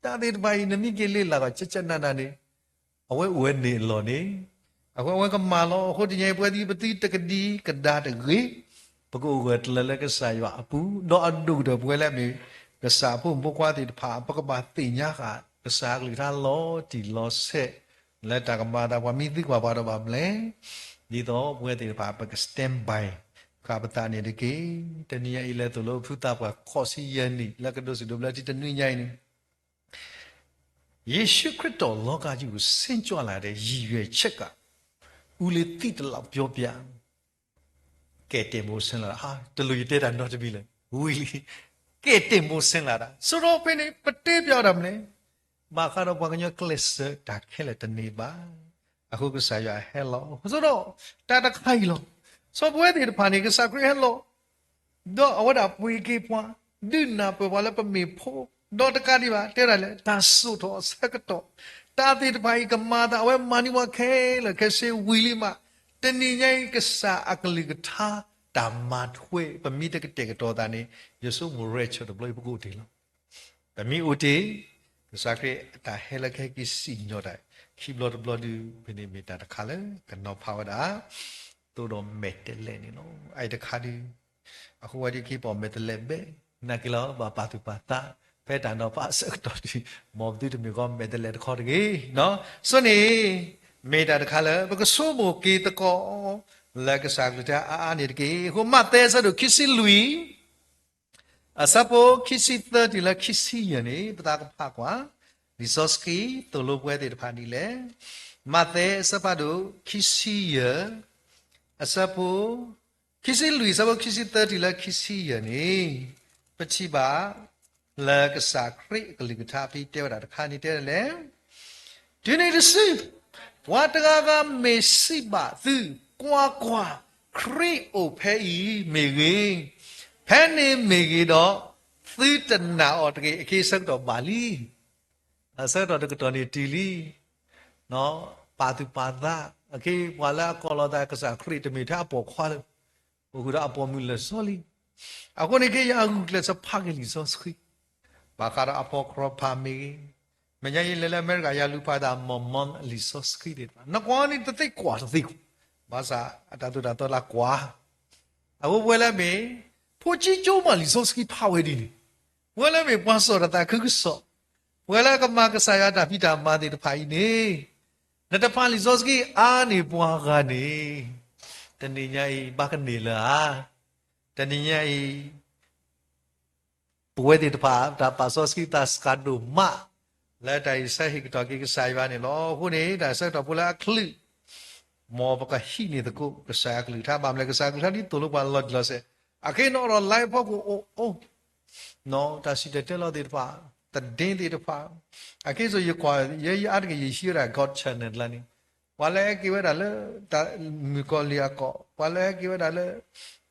တၢ်သ့ၣ်တဖၣ်အံၤ နမ့ၢ်က့ၤလ့ၢ်လၢ်ဘၣ် ကကနၣ်နၣ်န့ၣ် အဝဲအိၣ်ဝဲန့ၣ်အလီၢ်န့ၣ်, အဃိအဝဲကမၢလီၤအဃိတနံၤအံၤ ပဝဲသ့ၣ်ပသုတကဒံကဒါတဂ့ၤ, ပကအိၣ်ဂၢၢ်ကျၢၤလၢကစၢ်ယွၤအပူၤ, ဒီးအဒိၣ်ကတၢၢ်ပဝဲလၢအမ့ၢ် ကစၢ်အဖိမုၣ်ဖိခွါသ့ၣ်တဖၣ် ပကဘၣ်သ့ၣ်ညါဃာ်ကစၢ်အကလုၢ်ကထါလီၤတံၢ်လီၤဆဲး, လၢတၢ်ကမၤအသးပှၤမ့ၢ်သံကွၢ်ပှၤဒီးဘၣ်မနုၤလဲၣ်, ဒ်သိးပဝဲသ့ၣ်တဖၣ် ပက stand by ဃာ်ပသးန့ၣ်တက့ၢ်. တနံၤညါအံၤလဲၤသိၣ်လိဖုသးပှၢ် ဃိးဆံယဲၢ်နံၣ် လၢကဒိးစံးဒိးဘျၢထံတနွံညါအံၤန့ၣ် ယ့ၣ်ၡူးခရံာ်တီၢ်လီၤကၢ်ယုၢ်စ့ၢ်ကီးလၢ်ဒီး ယံၤယွဲၢ်ဆဲးကး ဦးလေးသိပ်တလောက်ပြောပြ, ကယ်တင်ဖို့ဆင်းလာတာ, တလိၣ်ယတဲတၢ်နီတမံၤလၢၤ, ဝံၤလံ, ကယ်တင်ဖို့ဆင်းလာတာ, ဆိဒီးဖဲန့ၣ် ပတဲပျီတၢ်မနုၤလဲၣ်, ဘၣ်ဃးဒီးပှၤကညီကျဲးစၢးတၢ်ခဲလၢာ်တန့ၢ်ဘၣ်. အဃိကစၢ်ယွၤဟဲလီၤ, ဆိဒီး တၢ်တခါအံၤလီၤ, ဆိပဝဲသ့ၣ်တဖၣ်န့ၣ် ကစၢ်ခရံာ်ဟဲလီၤ ဒီးအဝဲဒၣ်ပှ့ၤက့ၤပှၤ, ဒုးနၢ်ပၢၢ်ပှၤလၢပမ့ၢ်ဖိ, ဒီးတကးဒံးဘၣ် တဲဒၣ်လဲၣ် တၢ်စိာ်ထီၣ်အဆၢကတီၢ်, တၢ်သ့ၣ်တဖၣ်အံၤကမၤအသး အဝဲမၤန့ၢ်ပှၤခဲလၢာ်ခဲဆ့ဝံၤလံမး, တနံၤညါအံၤ ကစၢ်အကလုၢ်ကထါ တၢ်မၤထွဲ ပမ့ၢ်တကတဲာ်ကတီၤသးန့ၣ် ယဆိကမိၣ် rapture တဘျီအံၤ ပကအိၣ်တ့ၢ်လီၤ. ပမ့ၢ်အိၣ်တ့ၢ် ကစၢ်ခရံာ်အတၢ်ဟဲလၢကဟဲက့ၤစံၣ်ညီၣ်တၢ် ခံဘျီတဘျီဒုး ဖဲန့ၣ်မ့ၢ်တၢ်တခါလၢကနီၤဖးဝဲဒၣ် သိးဒီးမဲာ်တဲးလဲးန့ၣ်လီၤ. အအံၤတခါဒုး အဃိဝဲဒၣ်က့ၤပိာ်မဲာ်တဲးလဲးဘဲ နာ်က့ၤလီၤ ဘၣ်ပာ်သူၣ်ပာ်သး ဖဲတၢ်နီၤဖးအဆၢကတီၢ်ဒုး မ်ပသုတမ့ၢ်ဃီမဲာ်တဲးလဲးတခီတဂ့ၤ. ဆိန့ၣ် မ့ၢ်တၢ်တခါလၢ ပကဆိကမိၣ်က့ၤသကိး လၢကစၢ်ကလုၢ်ကထါအါအါန့ၣ်တက့ၢ်. အဃိမးသဲအဆၢဒိၣ်ခံဆံလွံၢ် အဆၢဖိခံဆံသၢတုၤလၢခံဆံယဲၢ်န့ၣ် ပသးကဖးကွၢ် လံာ်စီဆှံသိၣ်လိပဝဲသ့ၣ်တဖၣ်ဒ်လဲၣ်. မးသဲအဆၢဖးဒိၣ်ခံဆံယဲၢ် အဆၢဖိ ခံဆံလွံၢ် အဆၢဖိခံဆံသၢတုၤလၢခံဆံယဲၢ်န့ၣ် ပထံၣ်ဘၣ် လၢကစၢ်ခရံာ်အကလုၢ်ကထါဖဲတဲဝဲဒၣ်တခါန့ၣ်တဲဒ်လဲၣ်. တုၤနုၤတစု ပှၤတဂၤဂၤမ့ၢ်စံးဘၣ်သု ကွၢ်ကွၢ်, ခရံာ်အိၣ်ဖဲအံၤမ့ၢ်ဂ့ၤ, ဖဲန့ၣ်မ့ၢ်ဂ့ၤဒီး သုတနာ်အီၤတဂ့ၤ. အခဲအံၤဆၢကတီၢ်ဘၣ်လံ. အဆၢကတီၢ်တကတီၢ်န့ၣ်တုၤလံ. ပာ်သူၣ်ပာ်သး, အခဲအံၤပှၤလၢအကိးလီၤသးကစၢ်ခရံာ်တမ့ၢ်ထဲအပိာ်ခွါလၢ အိၣ်ဃုာ်ဒီးအပိာ်မုၣ်လၢာ်စီလံ. အဃိန့ၣ်ခဲအံၤယဂုာ်ကျဲးစၢးဖးက့ၤလံာ်စီဆှံ ဘၣ်ဃးဒီးအပိာ်ခွါဖးမ့ၢ်ဂ့ၤ, မဲာ်ညါယလဲၤလၢအမဲရကၤ ယလူၤဖးဒၣ် Mormon လံာ်စီဆှံသ့ၣ်တဖၣ် နကွၢ်န့ၣ်တသ့ကွၢ်တသ့ကွၢ်, ဘၣ်ဆၣ်အတၢ်သိၣ်တၢ်သီလၢကွၢ်, အဃိပဝဲလၢအမ့ၢ် ဖိကၠံကၠိမးလံာ်စီဆှံဖးဝဲဒ်န့ၣ်, ပဝဲလၢအမ့ၢ်ပှၤစိာ်တၢ်သးခုကစီၣ်, ပဝဲလၢကမၤကစၢ်ယွၤတၢ်ဖံးတၢ်မၤသ့ၣ်တဖၣ်အံၤန့ၣ်, နတဖးလံာ်စီဆှံအါန့ၢ်ပှၤဂၤန့ၣ်, တနံၤညါအံၤ ဘၣ်ကန့ၢ်လၢၤဧါ. တနံၤညါအံၤ ပဝဲသ့ၣ်တဖၣ် တၢ်ပာ်စီဆှံသးစှၤဒိၣ်မး လၢတၢ်အံၤဆၢဟ့ၣ်ကတီၢ်က့ၤကစၢ်ယွၤန့ၣ်လီၤ. အဃိန့ၣ် တၢ်ဆၢကတီၢ်ဖိလၢအချုး, မ်ပကဟံးန့ၢ်သကိး ကစၢ်အကလုၢ်ကထါ ဘၣ်မနုၤလဲၣ် ကစၢ်အကလုၢ်ကထါဒ်သိးလိပှၤလီၤတံၢ်လီၤဆဲး, အခဲအံၤနီၢ်ဒီး live ဖီခိၣ်အိၣ်အိၣ်, တၢ်စံၣ်တဲၤတဲလီၤသ့ၣ်တဖၣ် သဒ့သ့ၣ်တဖၣ်, အခဲအံၤ ယကွၢ် ယဲယအါတက့ၢ် ယဟံးဝဲဒၣ် God Channel တလါန့ၣ်, ပှၤလၢဟဲက့ၤဝဲဒၣ်လၢ တၢ်မုၣ်ကီၤလံၢ်အကီၢ်, ပှၤလၢဟဲက့ၤဝဲဒၣ်လၢ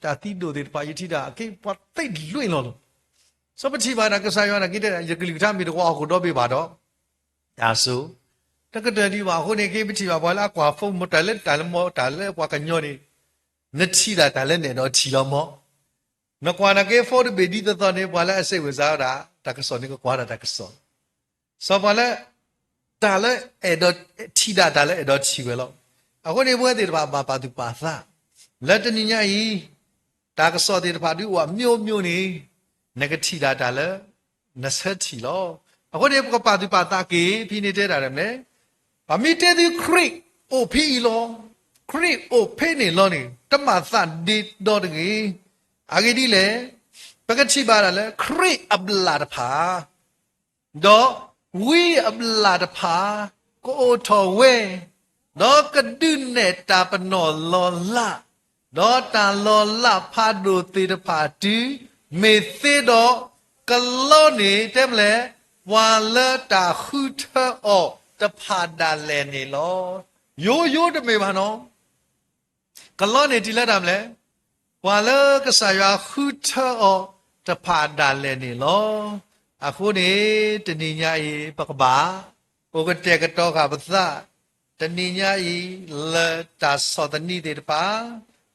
တၢ်သံဒိၣ်သ့ၣ်တဖၣ် ယထံၣ်ဒၣ်အက့ ပှၤသ့လွံၢ်လီၤလီၤ. စီၤပထံၣ်ဘၣ်တၢ်ကစၢ်ယွၤန့ၣ်က့ ယကလုၢ်ကထါမ့ၢ်တဝီဟီၣ်ခိၣ်ဒီဘ့ၣ်ဘၣ်ဒီး တၢ်စိၤ တကတၢၢ်ဒံးဘၣ်. အဃိန့ၣ် က့ပထံၣ်ဘၣ်ပှၤလၢအကွၢ် phone မ့ၢ်တၢ်လၢတၢ်လၢမ့ၢ်တၢ်လၢပှၤကညီန့ၣ်, နထံၣ်ဒၣ်တၢ်လၢနအဲၣ်ဒိးထံၣ်လီၤမ့ၢ်, နကွၢ်နက့ phone တဘ့ၣ်ဒ်သိးသိးန့ၣ် ပှၤလၢအစဲးဝဲစါဝဲဒၣ် တၢ်ကစီၣ်န့ၣ် ကကွၢ်ဒၣ်တၢ်ကစီၣ် စီၤပှၤလၢ တၢ်လၢအဲၣ်ဒိး ထံၣ်ဒၣ်တၢ်လၢအဲၣ်ဒိးထံၣ်ဝဲလီၤ. အဃိန့ၣ် ပဝဲသ့ၣ်တဖၣ်ဘၣ်ပာ်သူၣ်ပာ်သး လၢတနံၤညါအံၤ တၢ်ကစီၣ်သ့ၣ်တဖၣ်ဒုးအိၣ်အမျိုးမျိုးန့ၣ် နကထံၣ်ဒၣ်တၢ်လၢ နဆၢထံၣ်လီၤ. အဃိန့ၣ် ပကပာ်သူၣ်ပာ်သးက့ၤ ဖဲန့ၣ်တဲတၢ်ဒ်လဲၣ်, ပမ့ၢ်တဲသုခရံာ်အိၣ်ဖဲအံၤလီၤ, ခရံာ်အိၣ်ဖဲန့ၣ်လီၤန့ၣ် တမၤသးဒ့ဒီတဂ့ၤ. အဂ့ၢ်ဒ်လဲၣ်, ပကထံၣ်ဘၣ်ဒၣ်လၢ ခရံာ်အဘျၣ်တဖၣ် ဒီးဝံအဘျၣ်တဖၣ် ကအိၣ်ထီၣ်ဝဲ, ဒီးကဒုးနဲၣ်တၢ်ပနီၣ်လီၤလး, ဒီးတၢ်လီၤလးဖးဒိၣ်သ့ၣ်တဖၣ်တုၤ မ့ၢ်သ့ဒီး ကလီန့ၣ်တဲမလဲၣ်, ပှၤလၢတၢ်ဃုထၢအီၤတဖၣ်ဒၣ်လဲာ်န့ၣ်လီၤ. ယိယိတမ့ၢ်ဘၣ်နီၤ ကလီန့ၣ်တုၤလၢတၢ်မလဲၣ်, ပှၤလၢကစၢ်ယွၤဃုထၢအီၤတဖၣ်ဒၣ်လဲာ်န့ၣ်လီၤ. အဃိန့ၣ် တနံၤညါအံၤ ပကဘၣ် အိၣ်ကတဲာ်ကတီၤဃာ်ပသး, တနံၤညါအံၤ လၢတၢ်ဆီၣ်သနံးသ့ၣ်တဖၣ်,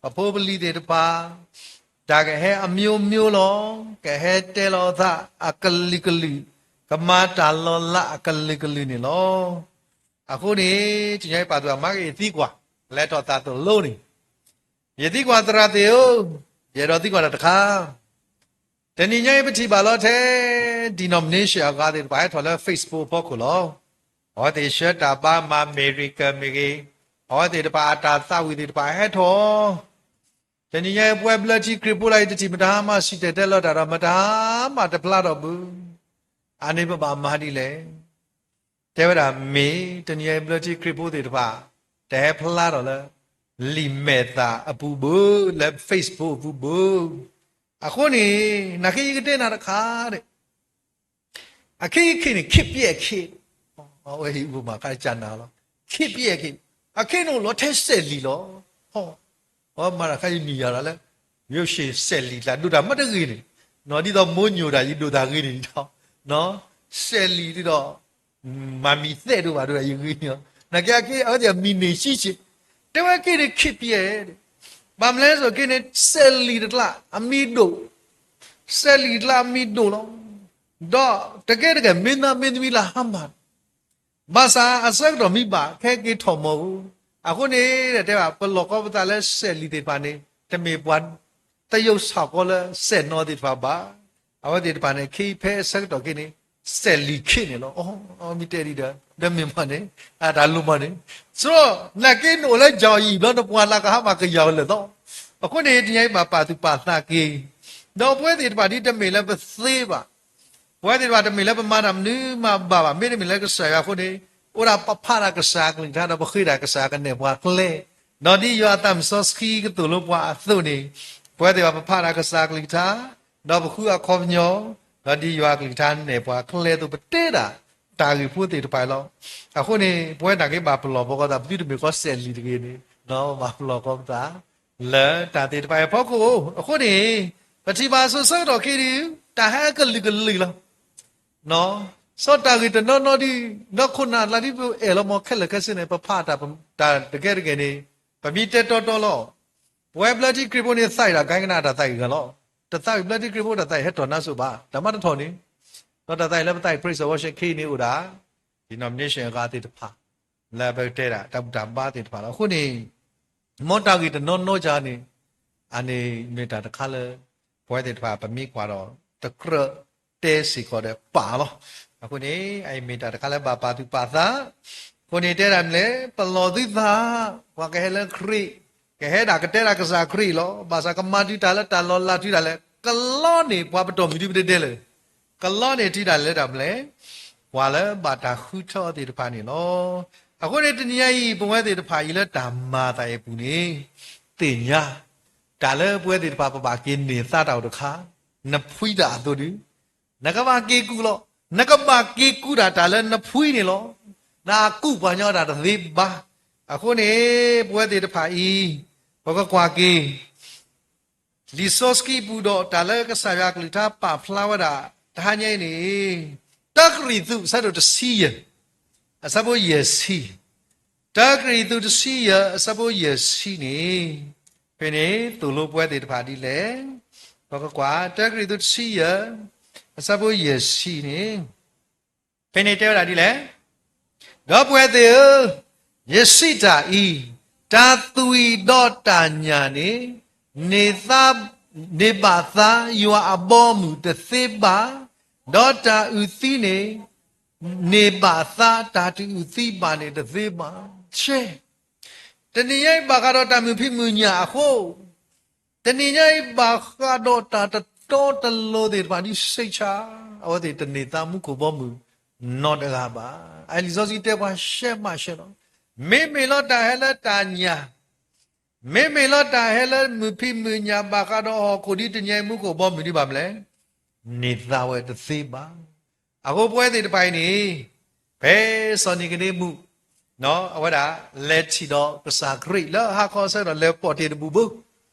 ပဖိပလံၤသ့ၣ်တဖၣ်, တၢ်ကဟဲအမျိုးမျိုးလီၤ, ကဟဲတဲလီၤအသးအကလုာ်ကလုာ်, ကမၤတၢ်လီၤလးအကလုာ်ကလုာ်န့ၣ်လီၤ. အဃိန့ၣ် တနံၤညါအံၤပာ်သူၣ်အမၤက့ၤယသံကွၢ်, လဲၤထီၣ်သးသိၣ်လိန့ၣ်, ယသံကွၢ်သရၣ်သ့ၣ်ဧၢ, ယအဲၣ်ဒိးသံကွၢ်တၢ်တခါ, တနံၤညါအံၤပထံၣ်ဘၣ်လီၤထဲ denomination အဂၤသ့ၣ်တဖၣ်ဟဲထီၣ်လၢ Facebook အဖီခိၣ်လီၤ. အဝဲသ့ၣ်ဆှၢတၢ်ဘါမၤ America မ့ၢ်ဂ့ၤ, အဝဲသ့ၣ်တဖၣ်အတၢ်သးဝံၣ်သ့ၣ်တဖၣ်ဟဲထီၣ် တနံၤညါအံၤပဝဲဘျၢထံခရံာ်ဖိလၢအံၤ တထံၣ်မတၤမၤစံၣ်တဲၤတဲလီၤတၢ်ဒီး မတၤမၤတဖျါထီၣ်ဘၣ်, အန့ၣ်ပဘၣ်မၤဒ်လဲၣ်. တဲဝဲဒၣ်မ့ၢ် တနံၤညါအံၤဘျၢထံခရံာ်ဖိသ့ၣ်တဖၣ် တဟဲဖျါထီၣ်လၢ လံာ်မဲာ်သၣ်အပူၤဘၣ်, လၢ Facebook အပူၤဘၣ်. အဃိန့ၣ် နာ်က့ယကတဲနၤတခါဒီး အခဲအံၤန့ၣ် ခေတ်ပျက်ခေတ်, အဝဲအံၤ ဥပမာ ခါကနၤလီၤ, ခေတ်ပျက်ခေတ်, အခဲအံၤန့ၣ်အိၣ်လီၤထဲစဲးလံာ်လီၤ. အဝဲမၤတၢ်ခါအံၤနံၣ်ယၤလီၤလၢ ရုပ်ရှင်စဲးလံာ်တၢ်ဒိးတၢ်မ့ၢ်တဂ့ၤန့ၣ်, ဒ်သိးမိၢ်ညိၣ်တၢ်ယဒိးတၢ်ဂ့ၤန့ၣ်ဒီး စဲးလံာ်ဒ်သိး မၤမံၤသဲးဒိၣ်ဘၣ်ဒိၣ်ယဂ့ၤန့ၣ်, နာ်က့အခဲ အဝဲသ့ၣ်အမံၤန့ၣ်ဆံးဆံး, တဲဝဲက့ၤန့ၣ် ခေတ်ပျက်, ဘၣ်မနုၤလဲၣ်န့ၣ် စဲးလံာ်တကျါအမံၤဒိၣ်, စဲးလံာ်တကျါအမံၤဒိၣ်လီၤ. ဒီးတကဲတဂ့ၤ မင်းသားမင်းသမီးလၢဟါမၢ် ဘၣ်ဆၣ်အဆၢကတီၢ်မံဘၣ် ခဲက့ၤထီၣ်မီၤဧိၤ, အဃိန့ၣ် တဲဘၣ် ပလီၢ်ကီပသးလၢစဲးလံာ်သ့ၣ်တဖၣ်န့ၣ် တမ့ၢ်ပှၤသယုၢ်ဆၣ်ကီလၢစဲးနီၤသ့ၣ်တဖၣ်ဘၣ်. အဝဲသ့ၣ်တဖၣ်န့ၣ် ခဲအံၤဖဲအဆၢကတီၢ်ခဲအံၤန့ၣ် စဲးလံာ်ခေတ်န့ၣ်လီၤ. အမ့ၢ်တဲဒ်ဒီး ဒီးမ့ၢ်မးန့ၣ် အတၢ်လိၣ်မးန့ၣ် ဆိ နာ်က့နအိၣ်လၢယၤအံၤဘျီ နပှၤလၢကဟါမၢ်ကယၤအီၤလဲၣ်သီ. အဃိန့ၣ် တနံၤညါအံၤဘၣ်ပာ်သူၣ်ပာ်သးက့ၤ, ဒီးပဝဲသ့ၣ်တဖၣ်ဒ်တမ့ၢ်လၢပသ့ဘၣ် ပဝဲသ့ၣ်တဖၣ်တမ့ၢ်လၢပမၤတၢ်မနုၤမးဘၣ်ဘၣ်, မ့တမ့ၢ်လၢကစၢ်ယွၤအဃိန့ၣ်, အိၣ်ဒၣ်ပဖးတၢ်ကစၢ်အကလုၢ်ကထါ ဒီးပဃ့တၢ်ကစၢ်ကနဲၣ်ပှၤကျဲ, ဒီးဒ်ယွၤအသးစီဆှံကသိၣ်လိပှၤအသိးန့ၣ်, ပဝဲသ့ၣ်တဖၣ်ပဖးတၢ်ကစၢ်အကလုၢ်ကထါ, ဒီးပဃုအခီပညီ, ဒီးဒ်ယွၤအကလုၢ်ကထါနဲၣ်ပှၤကျဲအသိး ပတဲဒၣ်တၢ်ဂ့ၢ်ဖိသ့ၣ်တဖၣ်လီၤ. အဃိန့ၣ် ပဝဲနာ်က့ဘၣ်ပလီၢ်ကီပသး ပသုတမ့ၢ်ကီစဲးလံာ်တဂ့ၤန့ၣ်, ဘၣ်ပလီၢ်ကီပသး လၢတၢ်သ့ၣ်တဖၣ်အံၤအဖီခိၣ်, အဃိန့ၣ် ပထံၣ်ဘၣ်အဆိဆၢကတီၢ်ခဲအံၤ တၢ်ဟဲအကလုာ်ကလုာ်လီၤ. စီၤတၢ်ဂ့ၢ်တနီၤနီၤဒ် ဒီခိၣ်နၢ်လၢဒ်ပအဲၣ်လီၤမးခဲလၢာ်ခဲဆ့န့ၣ် ပဖးတၢ်တကဲတဂ့ၤန့ၣ်, ပမ့ၢ်တဲတီတီလီၤ. ပဝဲဘျၢထံခရံာ်ဖိန့ၣ် သးအံၤဒီးကဲကနၣ်တၢ်သးအံၤဂၤလီၤ. တသးအံၤဘျၢထံခရံာ်ဖိတၢ်သးအံၤဟဲထီၣ်နါစိၤဘၣ်, တၢ်မၤတထီၣ်န့ၣ်, ဒီးတၢ်သးအံၤလၢပသးအံၤ praise and worship ခဲအံၤန့ၣ်အိၣ်ဒၣ် denomination အဂၤသ့ၣ်တဖၣ် လၢပကတဲဒၣ် တၢ်ဘူၣ်တၢ်ဘါသ့ၣ်တဖၣ်လီၤ. အဃိန့ၣ် မ်တၢ်ဂ့ၢ်တနီၤနီၤယၤန့ၣ်, အန့ၣ်မ့ၢ်တၢ်တခါလၢ ပဝဲသ့ၣ်တဖၣ်ပမ့ၢ်ကွၢ်ဒီး တကြၢးတဲစ့ၢ်ကီးဒီးပာ်လီၤ. အဃိန့ၣ် အအံၤမ့ၢ်တၢ်တခါလၢဘၣ်ပာ်သူၣ်ပာ်သး, အဃိန့ၣ်တဲဒၣ်မ့ၢ်လဲၣ် ပလီၢ်သုသး, ပှၤကဟဲလၢခရံာ်, ကဟဲဒၣ်ကတဲဒၣ်ကစၢ်ခရံာ်လီၤ. ဘၣ်ဆၣ်ကမၤဒုးတၢ်လၢတၢ်လီၤလးတုၤဒၣ်လဲာ် ကလီန့ၢ်ပှၤပတီၢ်မုၢ်ဒုပတဲဒဲလၢ ကလီန့ၢ်တုၤဒၣ်လဲာ်တၢ်မ့ၢ်လဲၣ်, ပှၤလၢဘၣ်တၢ်ဃုထၢအီၤသ့ၣ်တဖၣ်န့ၣ်လီၤ. အဃိန့ၣ် တနံၤညါအံၤ ပဝဲသ့ၣ်တဖၣ်အံၤလၢတၢ်မၤအသးအံၤအပူၤန့ၣ်, သ့ၣ်ညါ, တၢ်လၢပဝဲသ့ၣ်တဖၣ်ပဘၣ်က့ၤန့ၢ်သါတၢ်အိၣ်တခါ, နဖှံတၢ်အသိးဒုး, နကဘၣ်က့ၤကူၣ်လီၤ. နကဘၣ်က့ၤကူၣ်တၢ်တၢ်လၢနဖှံန့ၣ်လီၤ. နအကူၣ်ပှၤကညီတၢ်တသ့ဘၣ်. အဃိန့ၣ် ပဝဲသ့ၣ်တဖၣ်အံၤ ပကကွၢ်က့ၤ လံာ်စီဆှံပူၤဒီးတၢ်လၢကစၢ်ယွၤအကလုၢ်ကထါပာ်ဖျါဝဲဒၣ် တဟါညါအံၤန့ၣ် တၢကရံၣ်သူး အဆၢဒိၣ်တဆံယဲၢ် အဆၢဖိယဲၢ်ဆံ, တၢကရံၣ်သူးတဆံယဲၢ် အဆၢဖိယဲၢ်ဆံန့ၣ် ဖဲန့ၣ်သိၣ်လိပဝဲသ့ၣ်တဖၣ်ဒ်လဲၣ်. ပကကွၢ် တၢကရံၣ်သူးတဆံယဲၢ် အဆၢဖိယဲၢ်ဆံန့ၣ် ဖဲန့ၣ်တဲဝဲဒၣ်ဒ်လဲၣ်. ဒီပုၢ်ဝဲၢ်သ့ၣ်ဧၢ, ယစံးတၢ်အံၤ, တၢ်သွံၣ်ဒီးတၢ်ညၣ်န့ၣ် န့ၢ်သါ, န့ၢ်ဘၣ်သါယွၤအဘီအမုၢ်တသ့ဘၣ်, ဒီးတၢ်အုၣ်သံန့ၣ် န့ၢ်ဘၣ်သါတၢ်တအုၣ်သံဘၣ်န့ၣ်တသ့ဘၣ်. ဆဲး, တနံၤညါအံၤဘၣ်ဃးဒီးတၢ်မုာ်ဖံးမုာ်ညၣ်အဃိ တနံၤညါအံၤဘၣ်ဃးဒီးတၢ်တတီတလိၤသ့ၣ်တဖၣ်ဒ်စ့ၢ်ကီး အဝဲသ့ၣ်တန့ၢ်သါမူခိၣ်ဘီမုၢ်နီတဂၤဘၣ်. အလံာ်စီဆှံတဲပှၤရှဲမးရှဲလီၤ. မ့မ့ၢ်လီၤတၢ်ဟဲလၢတၢ်ညၣ်, မ့မ့ၢ်လီၤတၢ်ဟဲလၢမုာ်ဖံးမုာ်ညၣ်ဘၣ်ဃးဒီးဟီၣ်ခိၣ်ဒ်တနံၤညါအံၤမူခိၣ်ဘီမုၢ်ဒ်ဘၣ်မလဲၣ်, န့ၢ်သါဝဲတသ့ဘၣ်. အဃိပဝဲသ့ၣ်တဖၣ်အံၤန့ၣ် ဖဲစီၤနံၤကဒ့မူး အဝဲဒၣ်လဲၤထံၣ်ဒီးကစၢ်ခရံာ်လၢဟါခီဆၢကတီၢ် လဲၤပိာ်တ့ၢ်တဘူၣ်ဘိ,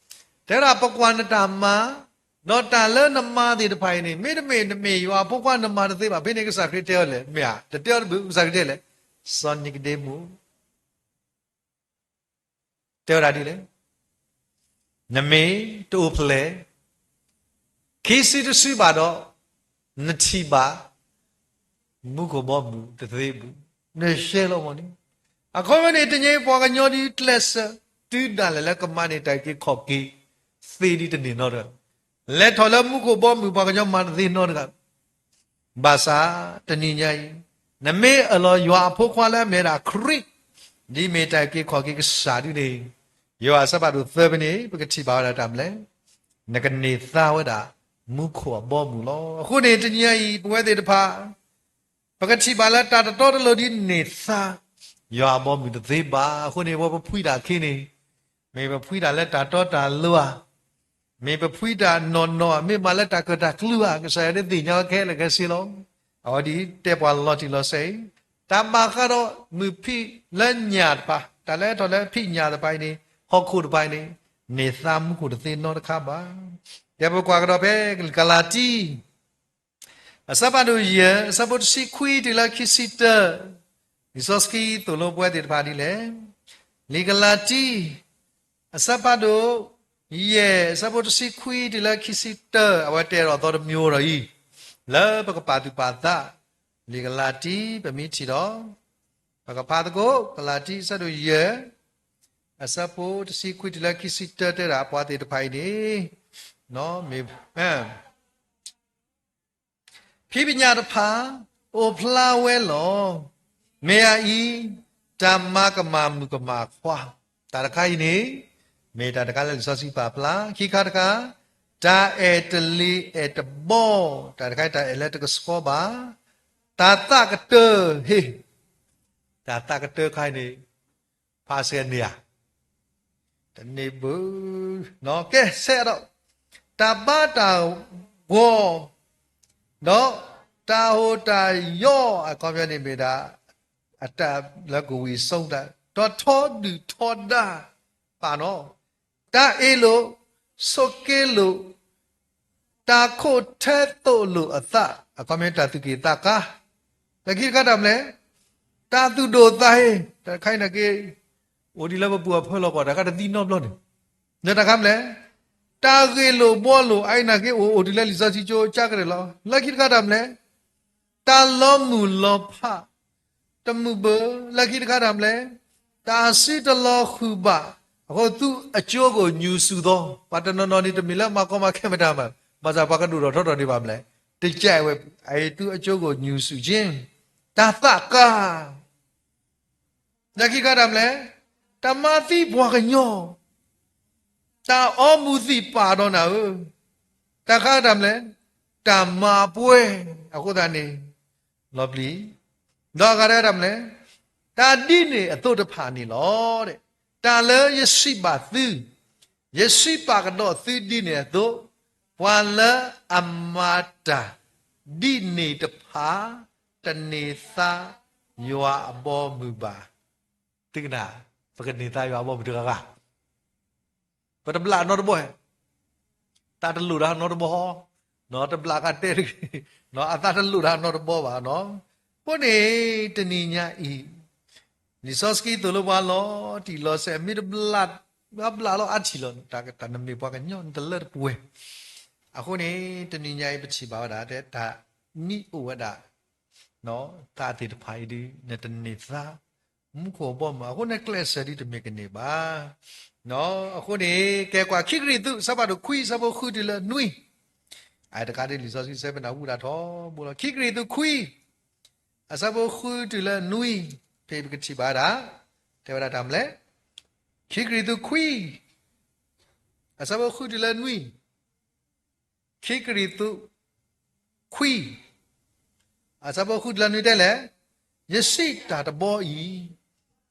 တဲဝဲဒၣ် ပကွၢ်နတၢ်မၤ, ဒီးတၢ်လၢနမၤသ့ၣ်တဖၣ်အံၤန့ၣ် မ့တမ့ၢ်နမ့ၢ်ယွၤအဖိခွါနမၤတသ့ဘၣ်. ဖဲန့ၣ်ကစၢ်ခရံာ်တဲအီၤလဲၣ်, မ့ၢ်ဧါ, တတဲအီၤတဘၣ်. ကစၢ်ခရံာ်တဲလဲၣ်, စီၤနံၤကဒ့မူး တဲဝဲဒၣ်ဒ်လဲၣ်, နမ့ၢ်တအိၣ်ဖျဲၣ် ခံစုတစုဘၣ်ဒီး နထံၣ်ဘၣ် မူခိၣ်ဘီမုၢ်တသ့ဘၣ်. နရှဲလီၤမ့ၢ်န့ၣ်, အခီပညီန့ၣ် တနံၤအံၤပှၤကညီဒ်ကျဲးစၢး တုၤဒၣ်လဲာ်လၢကမၤန့ၢ်တၢ်အုၣ်က့ၤခီၣ်က့ၤသ့ဒ်တန့ၢ်နီတဂၤ, လဲၤထီၣ်လၢမူခိၣ်ဘီမုၢ်ပှၤကညီမၤတသ့နီတဂၤ ဘၣ်ဆၣ်တနံၤညါအံၤ နမ့ၢ်အၢၣ်လီၤယွၤအဖိခွါလၢအမ့ၢ်ဒၣ်ခရံာ် ဒ်မ့ၢ်တၢ်အုၣ်က့ၤခီၣ်က့ၤကစၢ်ဒ်န့ၣ်, ယိၤဟၣ်အဆၢဖးဒိၣ်သၢဖဲန့ၣ် ပကထံၣ်ဘၣ်ဝဲဒၣ်တၢ်မနုၤလဲၣ်, နကန့ၢ်သါဝဲဒၣ် မူခိၣ်အဘီအမုၢ်လီၤ. အဃိန့ၣ် တနံၤညါအံၤ ပဝဲသ့ၣ်တဖၣ် ပကထံၣ်ဘၣ်လၢတၢ်တတီတလိၤဒ်န့ၢ်သါ ယွၤအဘီအမုၢ်တသ့ဘၣ်. အဃိန့ၣ် ပဝဲပဖှံတၢ်ခံန့ၣ် မ့ၢ်ပဖှံတၢ်လၢတၢ်တီတၢ်လိၤဧါ, မ့ၢ်ပဖှံတၢ်နီၢ်နီၢ်ဧါ, မ့ၢ်မၤလၢတၢ်ကၢၣ်တၢ်ကျူဧါ, ကစၢ်ယွၤဒ်သ့ၣ်ညါဝဲခဲလၢာ်ခဲဆ့လီၤ. အဝဲဒ်တဲပှၤလီၤတံၢ်လီၤဆဲးအံၤ, တၢ်ဘၣ်ဃးဒီးမုၢ်ဖံးလၢညၣ်တဖၣ်, တၢ်လၢထီၣ်လၢဖံးညၣ်တဖၣ်အံၤန့ၣ်, ဟီၣ်ခိၣ်တဖၣ်အံၤန့ၣ်, န့ၢ်သါမူခိၣ်တသ့နီတခါဘၣ်. ဒီးပကွၢ်ကဒီးဖဲကလံးကလၤတံ အဆၢဖးဒိၣ်ယဲၢ် အဆၢဖိတဆံခွံတုၤလၢခံဆံတၢ, လံာ်စီဆှံသိၣ်လိပဝဲသ့ၣ်တဖၣ်ဒ်လဲၣ်. လံာ်ကလၤတံ အဆၢဖးဒိၣ်ယဲၢ် အဆၢဖိတဆံခွံတုၤလၢခံဆံတၢ, အဝဲတဲဒီးသီတမံၤဒီးအံၤ, လၢပကပာ်သူၣ်ပာ်သး, လံာ်ကလၤတံ ပမ့ၢ်ထံၣ်ဒီး, ပကဖးသကိး ကလၤတံ အဆၢဒိၣ်ယဲၢ် အဆၢဖိတဆံခွံတုၤလၢခံဆံတၢ တဲဒၣ်ပှၤသ့ၣ်တဖၣ်အံၤန့ၣ်, မ့ၢ် ဖံးဖံးညၣ်တဖၣ် အိၣ်ဖျါဝဲလီၤ. မ့ၢ်အအံၤ တၢ်မၤကမၣ်မုၣ်ကမၣ်ခွါ, တၢ်တခါအံၤန့ၣ် မ့ၢ်တၢ်တခါလၢလံာ်စီဆှံပာ်ဖျါ, ခံခါတခါ, တၢ်အဲၣ်တလ့ၤအဲၣ်တဘီ, တၢ်တခါအံၤတၢ်အဲၣ်လၢတကဆှီဘၣ်, တၢ်သးကတၢၢ်ဟ့ၣ်, တၢ်သးကတၢၢ်ခါအံၤန့ၣ် ဖးစဲန့ၣ်ဧါ တန့ၢ်ဘၣ်, ကဲဆဲးဒီး, တၢ်ဘါတၢ်ဂီၤ, ဒီးတၢ်ဟိၣ်တၢ်ယီၤ အခီပညီန့ၣ်မ့ၢ်ဒၣ် အတၢ်လၢကဝံၢ်စိတၢ်, ဒီးထီဒုၣ်ထီဒါ ပာ်နီၤ, တၢ်အ့ၣ်လိာ်, ဆိးက့လိာ်, တၢ်ခိၣ်ထဲသိးလိာ်အသး, အခီပညီတၢ်သူၣ်က့ၣ်သးကါ, လၢခံတခါတၢ်မနုၤလဲၣ်, တၢ်သူၣ်ဒိၣ်သးဟ့, တၢ်တခါအံၤနာ်က့ အိၣ်ဒ်လၢပပူၤအဖၢလီၤကွၢ် တၢ်ခါတသံနီတဘျီန့ၣ်, လၢတၢ်ခါမနုၤလဲၣ်, တၢ်ဂ့ၢ်လိာ်ဘှီလိာ် အအံၤနာ်က့ အိၣ်အိၣ်တုၤလၢလံာ်စီဆှံကၠိကၢကရဲၣ်လီၤ. လၢခံတခါတၢ်မနုၤလဲၣ်, တၢ်လီၤမုၢ်လီၤဖး တမုာ်ဘၣ်, လၢခံတခါတၢ်မနုၤလဲၣ်, တၢ်စုတလီၤဃုာ်ဘၣ်, အဃိသုအကၠိကအိၣ်ညူၤဆူၣ်သီ, ပှၤတနီၤနီၤန့ၣ် တမ့ၢ်လၢမၤကီမၤခဲမတၤမး, ဘၣ်ဆၣ်ပှၤကဒိၣ်ထီၣ်ထီထီၣ်ဒံးဘၣ်မနုၤလဲၣ်, တကဲဝဲ, အအံၤသုအကၠိကအိၣ်ညူၤဆူၣ်က့, တၢ်သးကါ လၢခံတခါတၢ်မနုၤလဲၣ်, တၢ်မၤသံပှၤကညီ, တၢ်အီမူၤသံၣ်ပာ်ဒီးနၤဧၢ, တၢ်ခါတၢ်မနုၤလဲၣ်, တၢ်မၤပှဲၤ, အဃိသတးန့ၣ်, လီၤပျံၤ, ဒီးအဂၤတခါတၢ်မနုၤလဲၣ်, တၢ်ဒ်န့ၣ်အသိးတဖၣ်န့ၣ်လီၤ. တၢ်လၢယစံးဘၣ်သု, ယစံးပာ်ကဒီးသုဒ်န့ၣ်အသိး, ပှၤလၢအမၤတၢ် ဒ်န့ၣ်တဖၣ် တန့ၢ်သါယွၤအဘီအမုၢ်ဘၣ်. သုကနၣ်, ပကန့ၢ်သါယွၤအဘီအမုၢ်တဂၤဂၤ ပတဘျးနီတဘီ, သးတလိၣ်တၢ်နီတဘီ, တဘျးကတဲတဂ့ၤ, အသးတလိၣ်တၢ်နီတဘီဘၣ်နီၤ. အဃိန့ၣ် တနံၤညါအံၤ လံာ်စီဆှံသိၣ်လိပှၤလီၤတံၢ်လီၤဆဲး မ့ၢ်တဘျး, ဘျးလီၤအါထံၣ်လီၤ, တၢ်နမ့ၢ်ပှၤကညီနတလၢတပှဲၤ. အဃိန့ၣ် တနံၤညါအံၤ ပထံၣ်ဘၣ်ဝဲဒၣ် တၢ်မ့ၢ်အိၣ်ဝဲဒၣ် သးသ့ၣ်တဖၣ်အံၤဒုး နတန့ၢ်သါ မူခိၣ်အဘီအမုၢ်, အဃိန့ၣ်ကျဲးစၢးဒ်တမ့ၢ်ကန့ၢ်ဘၣ်. အဃိန့ၣ် ကဲကွၢ် ခံကရံၣ်သူး အဆၢဖးဒိၣ်ခွံ အဆၢဖိဃုတုၤလၢနွံ, အတခါဒ်လံာ်စီဆှံစဲပနၢ်ဟူတၢ်ထီဘိလီၤ. ခံကရံၣ်သူးခွံ အဆၢဖိဃုတုၤလၢနွံ, ဖဲပကထံၣ်ဘၣ်ဒၣ် တဲဝဲဒၣ်တၢ်မနုၤလဲၣ်. ခံကရံၣ်သူးခွံ အဆၢဖိဃုတုၤလၢနွံ, ခံကရံၣ်သူး ခွံ အဆၢဖိဃုတုၤလၢနွံတဲလဲၣ်, ယစံးတၢ်တဘီအံၤ,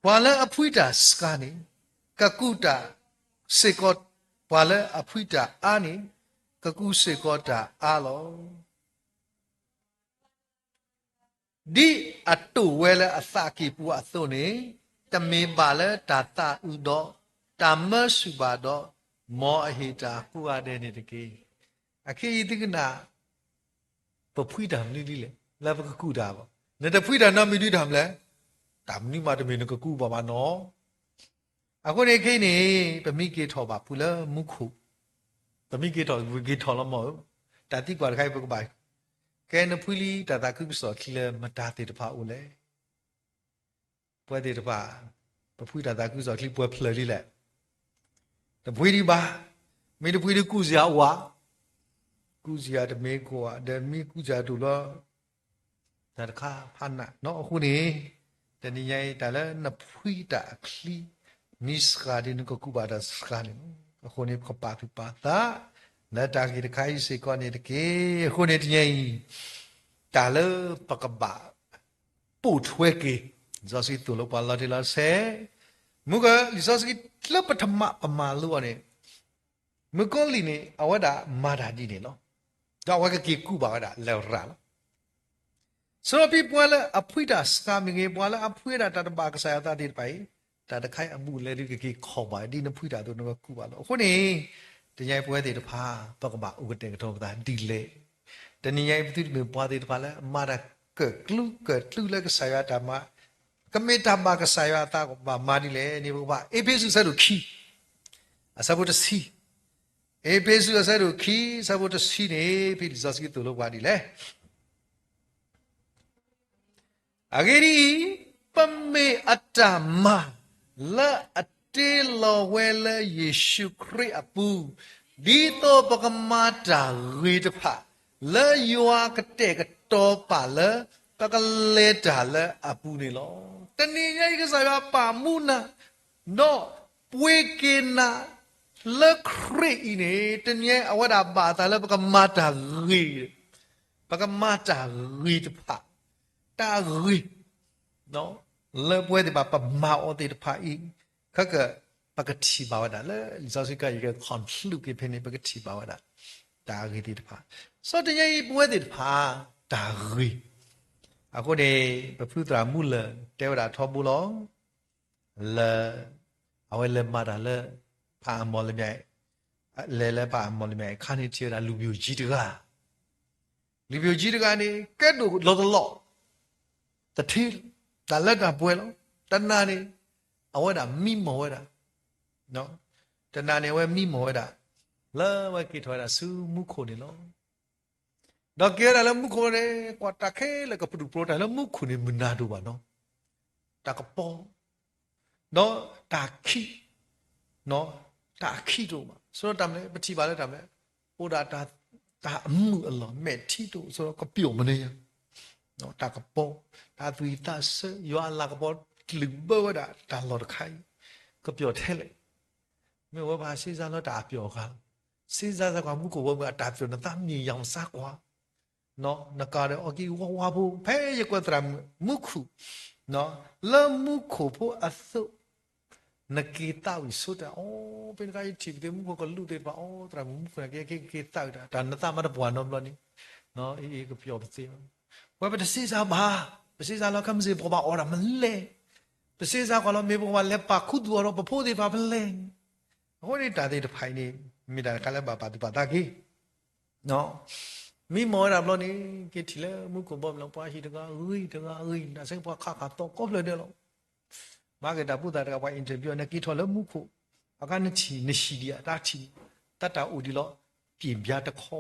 ပှၤလၢအဖှံတၢ်စှၤန့ၣ် ကကူးတၢ်စ့ၢ်ကီး, ပှၤလၢအဖှံတၢ်အါန့ၣ် ကကူးစ့ၢ်ကီးတၢ်အါလီၤ. ဒ်အတိာ်ဝဲလၢအသးကံၢ်ပူၤအသိးန့ၣ်, တမ့ၢ်ဘၣ်လၢတၢ်သးအုးဒီး တၢ်မၢဆူၣ်ဘၣ်ဒီး, မ်အဟ့ၣ်တၢ်ကိးဂၤဒဲးန့ၣ်တက့ၢ်. အခဲအံၤသုကနၣ်, ပဖှံတၢ်မနုၤဒ်လဲၣ် လၢပကကူးတၢ်ဘၣ်. နတဖှံတၢ်နီတမံၤဒုးတၢ်မနုၤလဲၣ်, တၢ်မနုၤမးတမ့ၢ်နကကူးဘၣ်ဘၣ်နီၤ. အဃိန့ၣ်ခဲအံၤန့ၣ် ပမ့ၢ်က့ၤထီၣ်ဘၣ်ဖုလၢမူခိၣ်, ပမ့ၢ်က့ၤထီၣ် ပက့ၤထီၣ်လီၤမၢ်ဧၢ, တၢ်သံကွၢ်တခါအံၤပကဘၣ်, ကဲနဖှံလံတၢ်သးခုကစီၣ်ချံလၢမတၤသ့ၣ်တဖၣ်အအိၣ်လဲၣ်. ပဝဲသ့ၣ်တဖၣ် ပဖှံတၢ်သးခုကစီၣ်ချံပှဲၤဖျၢၣ်လံလဲၣ်. တဖှံဒံးဘၣ်, မ့ၢ်တဖှံဒုးကူးစ့ၢ်အအိၣ်ဧါ, ကူးစ့ၢ်တမ့ၢ်ကိးဧါ, ဒီးမ့ၢ်ကူးစ့ၢ်တအိၣ်လီၤ တၢ်တခါဖးနးနီၤ. အဃိန့ၣ် တနံၤညါအံၤ တၢ်လၢနဖှံတၢ်အချံ မ့ၢ်စှၤဒ်နကကူးဘၣ်တၢ်စှၤန့ၣ်လီၤ. အဃိန့ၣ် ပကပာ်သူၣ်ပာ်သး လၢတၢ်ဂ့ၢ်တခါအံၤစ့ၢ်ကီးန့ၣ်တက့ၢ်. အဃိန့ၣ်တနံၤညါအံၤ တၢ်လၢပကဘၣ် ပိာ်ထွဲက့ၤ လံာ်စီဆှံသိၣ်လိပှၤလီၤတံၢ်လီၤဆဲး, မုၢ်က လံာ်စီဆှံလၢပထမၣ်ပမၤလိအီၤန့ၣ် မုၣ်ကီၤလံၢ်န့ၣ် အဝဲဒၣ်မၤတၢ်ဒ်န့ၣ်လီၤ. ဒီးအဝဲကက့ၤကူးဘၣ်ဝဲဒၣ်လရာ်လီၤ. ဆိဖဲပှၤလၢအဖှံတၢ်စှၤမ့ၢ်ဂ့ၤ, ပှၤလၢအဖှံဝဲဒၣ်တၢ်တဘၣ်ကစၢ်ယွၤအသးသ့ၣ်တဖၣ်အံၤ, တၢ်တခါအံၤအဘူးအလဲဒုးကက့ၤခီၣ်ဘၣ် ဒ်နဖှံတၢ်အသိးနကကူးဘၣ်လီၤ. အဃိန့ၣ် တနံၤညါအံၤပဝဲသ့ၣ်တဖၣ် ပကဘၣ်အိၣ်ကတဲာ်ကတီၤပသးဒ်လဲၣ်. တနံၤညါအံၤပသုတမ့ၢ်ပှၤသ့ၣ်တဖၣ်လၢအမၤတၢ်ကၢၣ်ကျူကၢၣ်ကျူလၢကစၢ်ယွၤအတၢ်မၤ ကမ့ၢ်တၢ်ဘၣ်ကစၢ်ယွၤအသးကဘၣ်မၤဒ်လဲၣ်န့ၣ် ပကဘၣ် အ့းဖ့းစူး အဆၢဒိၣ်ခံ အဆၢဖိတဆံ, အ့းဖ့းစူး အဆၢဒိၣ်ခံ အဆၢဖိတဆံန့ၣ် ဖဲလံာ်စီဆှံသိၣ်လိပှၤဒ်လဲၣ်. အဂ့ၢ်ဒ်အံၤ, ပမ့ၢ်အတၢ်မၤ လၢအတ့လီၤဝဲလၢယ့ၣ်ၡူးခရံာ်အပူၤ, ဒ်သိးပကမၤတၢ်ဂ့ၤတဖၣ် လၢယွၤကတဲာ်ကတီၤပာ်လၢ ပကလဲၤတၢ်လၢအပူၤန့ၣ်လီၤ. တနံၤညါအံၤကစၢ်ယွၤပာ်မူနၤ ဒီးပှ့ၤက့ၤနၤ လၢခရံာ်အံၤန့ၣ် တနံၤညါအံၤအဝဲဒၣ်ဘၣ်အသးလၢပကမၤတၢ်ဂ့ၤ, ပကမၤတၢ်ဂ့ၤတဖၣ်, တၢ်ဂ့ၤ လၢပဝဲသ့ၣ်တဖၣ်ပမၤအီၤသ့ၣ်တဖၣ်အံၤ, ခဲက ပကထံၣ်ဘၣ်ဝဲဒၣ်လၢ လံာ်စီဆှံက ယက conclude က့ၤဖဲန့ၣ် ပကထံၣ်ဘၣ်ဝဲဒၣ် တၢ်ဂ့ၤသ့ၣ်တဖၣ်. စီၤတနံၤညါအံၤ ပဝဲသ့ၣ်တဖၣ် တၢ်ဂ့ၤ, အဃိန့ၣ် ပဖုသရၣ်မူလၢၢ် တဲဝဲဒၣ်ထီဘိလီၤ. လၢ အဝဲလဲၤမၤတၢ်လၢ ဖးအမီၢ်လမၠဲၣ်, လဲၤလၢဖးအမီၢ်လမၠဲၣ်အခါန့ၣ် ထံၣ်ဝဲဒၣ်လုၢ်ပျိၢ်ကၠံတဂၤ လုၢ်ပျိၢ်ကၠံတဂၤန့ၣ် ကဲဒိၣ်လီၤတလီၢ်, တထံၣ် တၢ်လၢတၢ်ပှဲၤလီၤ. တနၤန့ၣ် အဝဲဒၣ်မံမီၢ်ဝဲဒၣ်, တနၤန့ၣ် အဝဲမံမီၢ်ဝဲဒၣ် လၢအဝဲက့ၤထီၣ်ဝဲဒၣ်ဆူမူခိၣ်န့ၣ်လီၤ. ဒီးက့ၤဝဲဒၣ်လၢမူခိၣ်န့ၣ် ကွၢ်တၢ်ခဲလၢာ်ကပတုာ်ပျီတၢ်လၢမူခိၣ်န့ၣ် မုၢ်နၤဒိၣ်ဘၣ်နီၤ, တၢ်ကပီၤ ဒီးတၢ်ခံး, တၢ်ခံးတအိၣ်ဘၣ်. ဆိဒီးတၢ်မနုၤလဲၣ် ပထံၣ်ဘၣ်လၢတၢ်မနုၤလဲၣ်, အိၣ်ဒၣ်တၢ်အမုာ်အလီၢ် မဲာ်ထံတအိၣ် ဆိဒီးကပျီၣ်မနုၤညါ, တၢ်ကပီၤ, တၢ်သူၣ်ဝံၣ်သးဆၢ ယွၤအလၤကပီၤ တလုၢ်ဘၢဝဲဒၣ်တၢ်လီၢ်တခါအံၤ ကပျီၣ်ထဲလဲၣ်. မ့ၢ်ဝဲပှၤစ့စါလၢတၢ်အပျီၣ်အဂၤလီၤ. စ့စါစ့ၢ်ကီးမူခိၣ်ဝဲမုၢ်အတၢ်ပျီၣ် နသးမံယၤမစါကွၢ် နကၤဒီးအီၣ်က့ၤဝါဝါဖိ ဖဲယကွဲးသရၣ်မုၣ်မူခိၣ်, လၢမူခိၣ်ဖိအသိး, နက့ၤသးဝံၣ်ဆိတၢ်အီၤ, ဖဲန့ၣ်အခါယထံၣ်ပသ့ၣ်မူခိၣ်ကလူးသ့ၣ်တဖၣ်အီၤ သရၣ်မုၣ်မူခိၣ်န့ၣ် ကက့ၤသးဝံၣ်တၢ် တၢ်နသးမၤတပှၢ်နီတဘျီန့ၣ်, အ့ ကပျီပသ့ဘၣ်. ဝဲပတစ့စးဘၣ်, ပစ့စးလီၤ ခဲမုၢ်ဆ့ၣ် ပကဘၣ်အီၣ်တၢ်မလဲၣ်. ပစ့စးကီးလီၤ မ့ၢ်ပကဘၣ်လဲၤပာ်ခူသူၣ်အီၤဒီး ပဖိသ့ၣ်တဖၣ်ဖဲလဲၣ်. အဃိန့ၣ် တၢ်သ့ၣ်တဖၣ်အံၤန့ၣ် မ့ၢ်တၢ်တခါလၢဘၣ်ပာ်သူၣ်ပာ်သးက့ၤ မံမီၢ်ဝဲဒၣ်ဘျီန့ၣ် က့ၤထံၣ်လၢမူခိၣ်ဘီမုၢ်လီၤ ပှၤဟံၣ်တဂၤအဂ့ၤတဂၤအဂ့ၤ တၢ်ဆၢက့ၤပှၤခးခးသီကိးဖျၢၣ်ဒဲးလီၤ. မၤက့ၤတၢ်ဘူၣ်သးတဂၤ ပှၤ interview နက့ၤထီၣ်လၢမူခိၣ် အခါနထံၣ်နဟံၣ်ဒံးအတၢ်ထံၣ် တၢ်တၢ်အိၣ်ဒံးလီၤ ပျံၤဘျါတခီ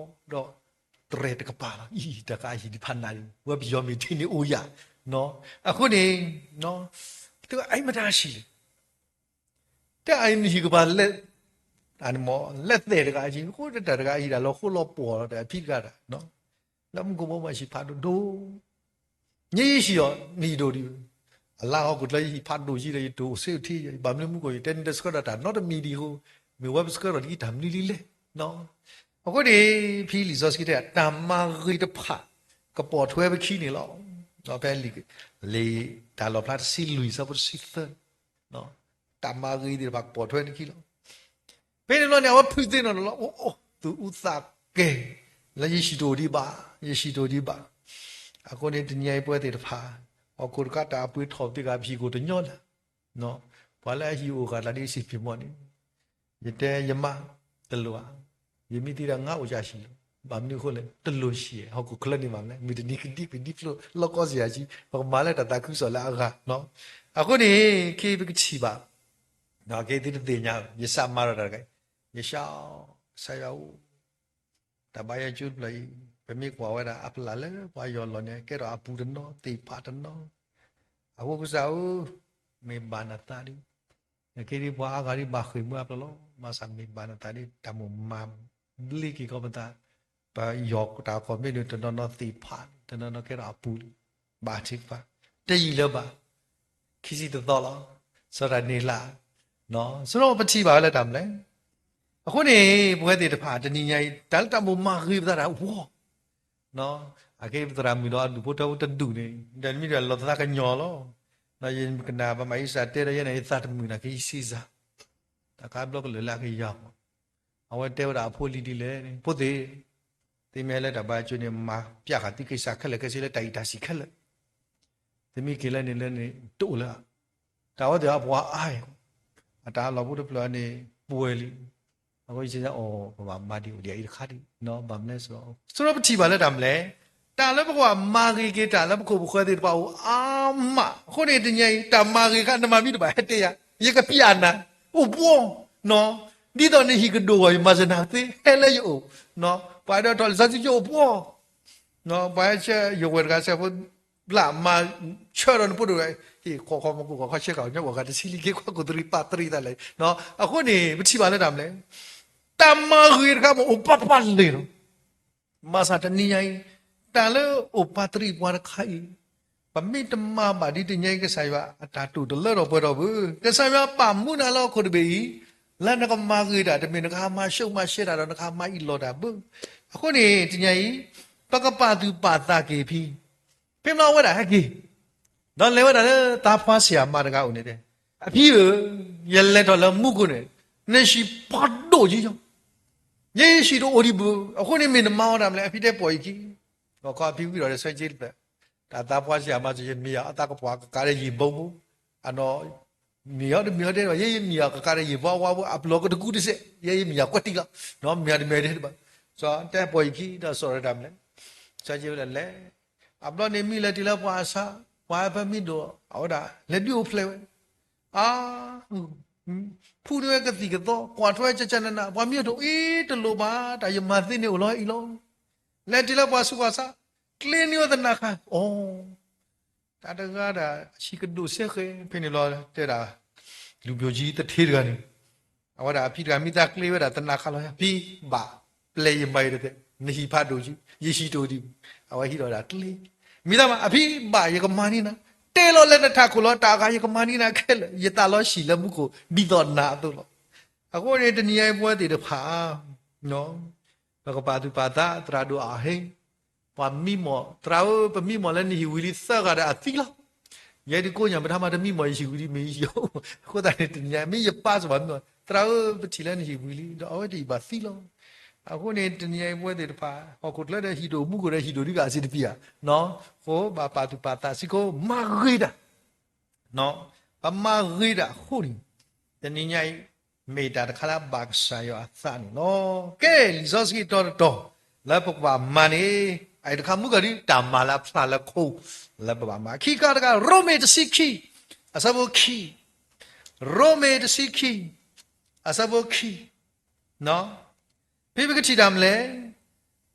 ဒီး တြဲၤတကပၤလီၤ. အံၤ တၢ်ကဟံၣ်ဒံးဖးနးဒံး ဝဲပယီၤမ့ၢ်ထံၣ်န့ၣ်အိၣ်ယၤ အဃိန့ၣ် တၢ်အံၤမတၤဟံၣ်လဲၣ် တၢ်အံၤနဟံၣ်ကပၤလဲၣ် လဲၣ်သဲးတဂၤအံၤ အဃိတၢ်တဂၤအံၤဒၣ်လီၤဃိလီၤပှီၢ်လီၤ တၢ်အဖံတဂၤဒၣ် လၢမူခိၣ်ဘီမုၢ်အဟံၣ်ဖးဒိၣ်ဒိၣ် ညါယဟံၣ်အီၤ နဟံၣ်ဒိၣ်ဒံး အလါဟီၣ်ခိၣ်ချၢယဟံၣ်ဖးဒိၣ်ယံၤဒီး ယတိၢ်အိၣ်ဆ့အိၣ်ထံ ယဘၣ်မနုၤမူခိၣ် ယတဲနတဆှၢဒီးတၢ်နီတမံၤဒံးအဃိ မ့ၢ်ဝဲပဆှၢထီၣ်လံတၢ်မနုၤလံလဲၣ်. အဃိန့ၣ် ဖဲလံာ်စီဆှံတဲ တၢ်မၤဂ့ၤတဖၣ် ကပိာ်ထွဲပခံန့ၣ်လီၤ. ဖဲလံာ် လံာ်တၢ်လီၣ်ဖျါတဆံလွံၢ် ဆၢဖိတဆံသၢ တၢ်မၤဂ့ၤသ့ၣ်တဖၣ်ကပိာ်ထွဲနခံလီၤ. ဖဲန့ၣ်ဘျီန့ၣ် အဝဲဖုးသ့ၣ်နီၣ်နီၣ်လီၤ အိၣ်အိၣ် သူၣ်အူသးကဲၤ လၢယဟံၣ်တအိၣ်ဒံးဘၣ် ယဟံၣ်တအိၣ်ဒံးဘၣ်. အဃိန့ၣ် တနံၤအံၤပဝဲသ့ၣ်တဖၣ် ဟီၣ်ခိၣ်တကးတၢ်အပှ့ၤထီၣ်သ့ၣ်တဖၣ် ပဟံၣ်ကအိၣ်တညီလၢၤ ပှၤလၢအဟံၣ်အိၣ်အဂၤတၢ်ဒ်စံးဖံးမီၢ်န့ၣ် ယတဲယမါ တလိၣ်ဧါ, ယမ့ၢ်သံဒီးငါအိၣ်ယၤဟံၣ်လီၤ. ဘၣ်မနုၤအဃိလဲၣ် တလိၣ်ဟံၣ် ဟီၣ်ခိၣ်ချၢန့ၣ်ဘၣ်မလဲၣ် မုၢ်တနံၤကဒံကဒံဖျိ လီၢ်ကီၢ်စ့ၢ်ကီး ပကမၤလၢတၢ်သးခုကစီၣ်လၢအဂၤနီၤ. အဃိန့ၣ် ခဲအံၤပကထံၣ်ဘၣ် က့ၤသုတသ့ၣ်ညါ ယစးမၤဒီးတၢ်တဂၤ ယစး ကစၢ်ယွၤဧၢ တၢ်ဘါယွၤကၠိတဖျၢၣ်အံၤ ပမ့ၢ်ကွၢ်ဝဲဒၣ်အပျၢ်လၢပှၤယီၢ်လီၤန့ၣ် ကဲထီၣ်အပူၤတနီၤ သ့ၣ်ဖးတနီၤ အဃိကစၢ်ဧၢ မ့ၢ်ဘၣ်နသးဒ် နက့ဒ်ပှၤအါဂၤဒ်ဘၣ်ဃ့ၢ်မှံအပျၢ်လီၤ. ဘၣ်ဆၣ်မ့ၢ်ဘၣ်နသးဒ် တၢ်မိၣ်မၤဘျ့က့ၤကီးပသး ပယီၢ်တၢ်ခီၣ်မ့ၢ်ဒ်တနီၤနီၤသ့ၣ်ဖး တနီၤနီၤကဲထီၣ်အပူၤလံ ဘၣ်ထံကဖၣ် တယံာ်လၢၤဘၣ် ခံဆံတသီလီၤ စီၤတၢ်န့ၢ်လၢ် စီၤပထံၣ်ဘၣ်ဝဲလၢတၢ်မလဲၣ်. အဃိန့ၣ် ပဝဲသ့ၣ်တဖၣ် တနံၤညါအံၤ တၢ်လၢတၢ်မိၣ်မၤဂ့ၤပသးတၢ်ဝီ အက့ပသရၣ်မုၣ်ဒီးအဒူၣ်ဖိထၢဖိတဒူၣ်န့ၣ် ဒီးမ့ၢ်ဒၣ်လီၤသးကညီၤလီၤ. ယကနၣ်ပမၤအံစၢ်တဲဒီးယဲန့ၣ် ယသးတမုာ်နာ်က့ယစံးစၢ် တၢ်ခါဘျီကလၢာ်လၢအကယၤ အဝဲတဲဝဲဒၣ်အဖိလံၤဒ်လဲၣ်န့ၣ် ဖိသ့ၣ် သုမ့ၢ်ဟဲလၢတၢ်ဘါကၠိန့ၣ် မၤပျၢ်ဃာ်သုက့ၤစးခဲလၢာ်ခဲဆ့လၢတၢ်အံၤတၢ်စံးခဲလၢာ် သုမ့ၢ်က့ၤလၢန့ၣ်လၢန့ၣ် တအိၣ်လၢၤ တၢ်ဝဲသ့ၣ်အပှၤအါအံၤ အတၢ်လီၢ်ဖိတဖျၢၣ်န့ၣ် ပှဲၤလံ အဃိယစံးအီၤ ပဘၣ်မၤဒံးအိၣ်ဒံးအံၤတခါဒံး ဘၣ်မနုၤလဲၣ် စီၤပထံၣ်ဘၣ်လၢတၢ်မလဲၣ် တၢ်လၢပကဘၣ်မၤဂ့ၤက့ၤတၢ်လၢပခိၣ်ပဃၢၤသ့ၣ်တဖၣ်အိၣ်အါမး အဃိန့ၣ်တနံၤအံၤ တၢ်မၤဂ့ၤခါ နမၤမံတဘၣ်ဟဲတဲယၤ ယကပျၢ်နၤ အိၣ်ပှီၢ် ဒ်သိးနဟံၣ်ကဒိၣ်ဂီၢ် ယမၤစၢၤနၤသ့ ဟဲလၢယအိၣ် ပှၤဒီးထီၣ်လံာ်စီဆှံယအိၣ်ပှီၢ် ပှၤဟဲဆှၢယဝဲၢ်တဂၤစဲးဖိ ဘျးမၤဆၢဒီးနဖိဒိၣ်ဝဲ ဟ့ၣ်ခီခီမကိၢ်ခီခီဆဲးကၤ ညါဝဲၤဂၤတဆံလံ က့ၤကွၢ်ကိၢ်သရံးပာ်တရံးသးလဲၣ် အဃိန့ၣ် ပထံၣ်ဘၣ်လၢတၢ်မလဲၣ် တၢ်မၤဂ့ၤတခါမ့ၢ်အိၣ်ပာ်ပာ်လဲၣ်လီၤ ဘၣ်ဆၣ်တနံၤညါအံၤ တၢ်လၢအိၣ်ပာ်တရံးပှၤတခါအံၤ ပမ့ၢ်တမၤဘၣ်ဒ်တနံၤညါအံၤ ကစၢ်ယွၤအတၢ်တိာ်တလၢထီၣ်ပှဲၤထီၣ်ဘၣ် ကစၢ်ယွၤပာ်မူနၤလၢဟီၣ်ခိၣ်တဘ့ၣ်အံၤ လၢနကမၤဂ့ၤတၢ် တမ့ၢ်နကဟးမၤဆှုးမၤဆှဲးတၢ်ဒီးနကဟးမၤအံးလီၤတၢ်ဘၣ် အဃိန့ၣ် တနံၤညါအံၤ ပကပာ်သူၣ်ပာ်သးက့ၤဖံ ဖဲမ့ၢ်အဝဲဒၣ်ဟဲက့ၤ ဒီးလဲၤဝဲဒၣ်လၢသးပှၢ်ဆံးအမါတဂၤအိၣ်န့ၣ်တဲ အဖံဧၢ, ယလဲၤထီၣ်လၢမူခိၣ်န့ၣ် နဟံၣ်ဖးဒိၣ်ယံာ်ယီၤ, ယဟံၣ်တအိၣ်ဒံးဘၣ်, အဃိန့ၣ်မ့ၢ်နမၤအီၤတၢ်မနုၤလဲၣ်, အဖံတဲပိာ်ယခံ, ဒီးခီအဖံဝံၤဒီးဆၢက့တဖျၢၣ်, တၢ်သးပှၢ်ဆံးအမါစ့ၢ် ယမ့ၢ်ယၤအသးကပှၢ်ကကးဒီးယံာ်ဘီဘိ, အနီၢ် မ့ၢ်အီၤတမ့ၢ်အီၤတဲဘၣ် ယဲယမ့ၢ်ယၤကကးဒီးယံာ်ဘီအဝါဘိ အပျီၢ်ကတကူတစဲး ယဲယမ့ၢ်ယၤကွၢ်တံၢ်လီၤ, မ့ၢ်အီၤတမ့ၢ်အီၤတဲဘၣ်, စီၤတဲပိာ်ယခံဒီးစီၤရၢတၢ်မနုၤလဲၣ်, ဆၢက့ဝဲဒၣ်လဲၤ အဘျီန့ၣ်မ့ၢ်လဲၤတုၤလၢပှၤအဆါ, ပှၤဖဲမ့ၢ်ဒိၣ် အဝဲဒၣ် လဲၤဒုးအိၣ်ဖျဲၣ်ဝဲ, အါ, ဖူန့ၢ်ဝဲကသံၣ်ကသီ ကွၢ်ထွဲကကနန, ပှၤမ့ၢ်အဒိၣ်အ့ တလိၣ်ဘၣ် တၢ်ယမၤသ့န့ၣ်အိၣ်လီၤအံၤလီၤ, လဲၤတုၤလၢပှၤဆူးပှၤဆါ, ကျ့န့ၢ်ဝဲသနၢ်ခါ, အိ, တၢ်တဂၤဒၣ် အဟံၣ်ကဒိၣ်စဲဃဲ, ဖဲန့ၣ်လီၤတဲဒၣ် လူၤပိၤကံသထ့တဂၤန့ၣ် အဝဲဒၣ်အဖံတဂၤမ့ၢ်သးကျ့ဝဲဒၣ်သနၢ်ခါလီၤ, ဖံဘၣ်ပျဲယမၤအံၤတသ့, နဟံၣ်ဖးဒိၣ်ကံ, ယဟံၣ်တအိၣ်ဒံး, အဝဲဟံးဒီးဝဲဒၣ်ကျ့, မ့ၢ်သးမး အဖံဘၣ်ယကမၤန့ၢ်နၤ, တဲလီၤလၢနထးခိၣ်လီၤ, တၢ်အဂၤယကမၤန့ၢ်နၤခဲလၢာ်, ယသးလီၤဆံးလၢမူခိၣ် ဒ်သိးနၤအသိးလီၤ, အဃိန့ၣ် တနံၤအံၤပဝဲသ့ၣ်တဖၣ် ပကပာ်သူၣ်ပာ်သး သရၣ်ဒိၣ်အဟ့ၣ် ပှၤမံမီၢ်, သရၣ်ဧၢ ပမံမီၢ်လၢနဟံၣ်ဝံၤလံသၢဂၤဒီးအသံလီၤ, ယဲဒုးကိးညါ မတၤမးတမံမီၢ်ယဟံၣ်ဝံၤလံ မ့ၢ်ယဟံၣ်, အဃိသတးန့ၣ် တနံၤအံၤ မ့ၢ်ယပၢ်စ့ၢ်ဘၣ်မံမီၢ်, သရၣ်ဧၢ ပထံၣ်လၢနဟံၣ်ဝံၤလံ ဒီးအဝဲတဟံၣ်ဘၣ်သံလီၤ, အဃိန့ၣ် တနံၤအံၤပဝဲသ့ၣ်တဖၣ် ဟီၣ်ခိၣ်ချၢဒီးဟံၣ်ဒိၣ်မူခိၣ်ဒီးဟံၣ်ဒိၣ်ဒ်ဂၤအစ့တပံၤဧါ, အဃိဘၣ်ပာ်သူၣ်ပာ်သးစ့ၢ်ကီး မၤဂ့ၤတၢ်, ပမၤဂ့ၤတၢ်အဃိန့ၣ် တနံၤညါအံၤ မ့ၢ်တၢ်တခါလၢအဘၣ်ကစၢ်ယွၤအသးန့ၣ်လီၤ. ကဲ လံာ်စီဆှံအတီတတီၤ လၢပကဘၣ်မၤန့ၣ် အအံၤတခါမုၢ်ကီၢ်ဒု တၢ်မၤလၢအဖျါလၢခိ လၢပဘၣ်မၤ ခံခါတခါ ရိမ့ၤတဆံခံ အဆၢဖိခံ, ရိမ့ၤတဆံခံ အဆၢဖိခံ ဖဲပကထံၣ်တၢ်မနုၤလဲၣ်,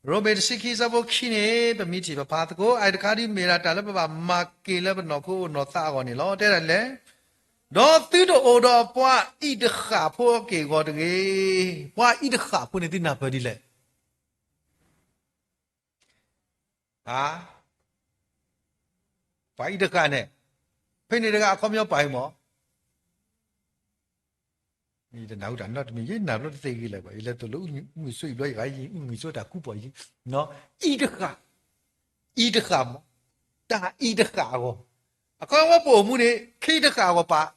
ရိမ့ၤတဆံခံ အဆၢဖိခံန့ၣ် ပမ့ၢ်ထံၣ်ပဖးသကိး အအံၤတခါဒု မ့ၢ်ဒၣ်တၢ်လၢပဘၣ်မၤက့ၤလၢပနီၢ်ခိနီၢ်သးအဂီၢ်န့ၣ်လီၤ. တဲဒၣ်လဲၣ်, ဒီးသုတအိၣ်ဒီးပှၤအံၤတဃၣ်ဖိအက့ၢ်အဂီၤတဂ့ၤ. ပှၤအံၤတဃၣ်ဖိန့ၣ်သုနၢ်ပၢၢ်ဒ်လဲၣ်. ပှၤအံၤတဃၣ်န့ၣ် ဖဲန့ၣ်တဂၤအခီပညီပာ်အံၤမး ယတနၢ်ဟူတၢ်နီတမံၤ ယနၢ်ပၢၢ်တသ့ဂ့ၤလၢၤဘၣ် ယလဲၤသိၣ်လိအူမုၢ်ဆိအံၤဘျီ ယဂၤအံၤအူမုၢ်ဆိတၢ်ကူပီၢ်ယံၤ, အံၤတဃၣ်, အံၤတဃၣ်မး, တၢ်အံၤတဃၣ်အဂီၢ်, အခီပညီပအိၣ်မူန့ၣ် ခံတဃၣ်အဂီၢ်ပာ်,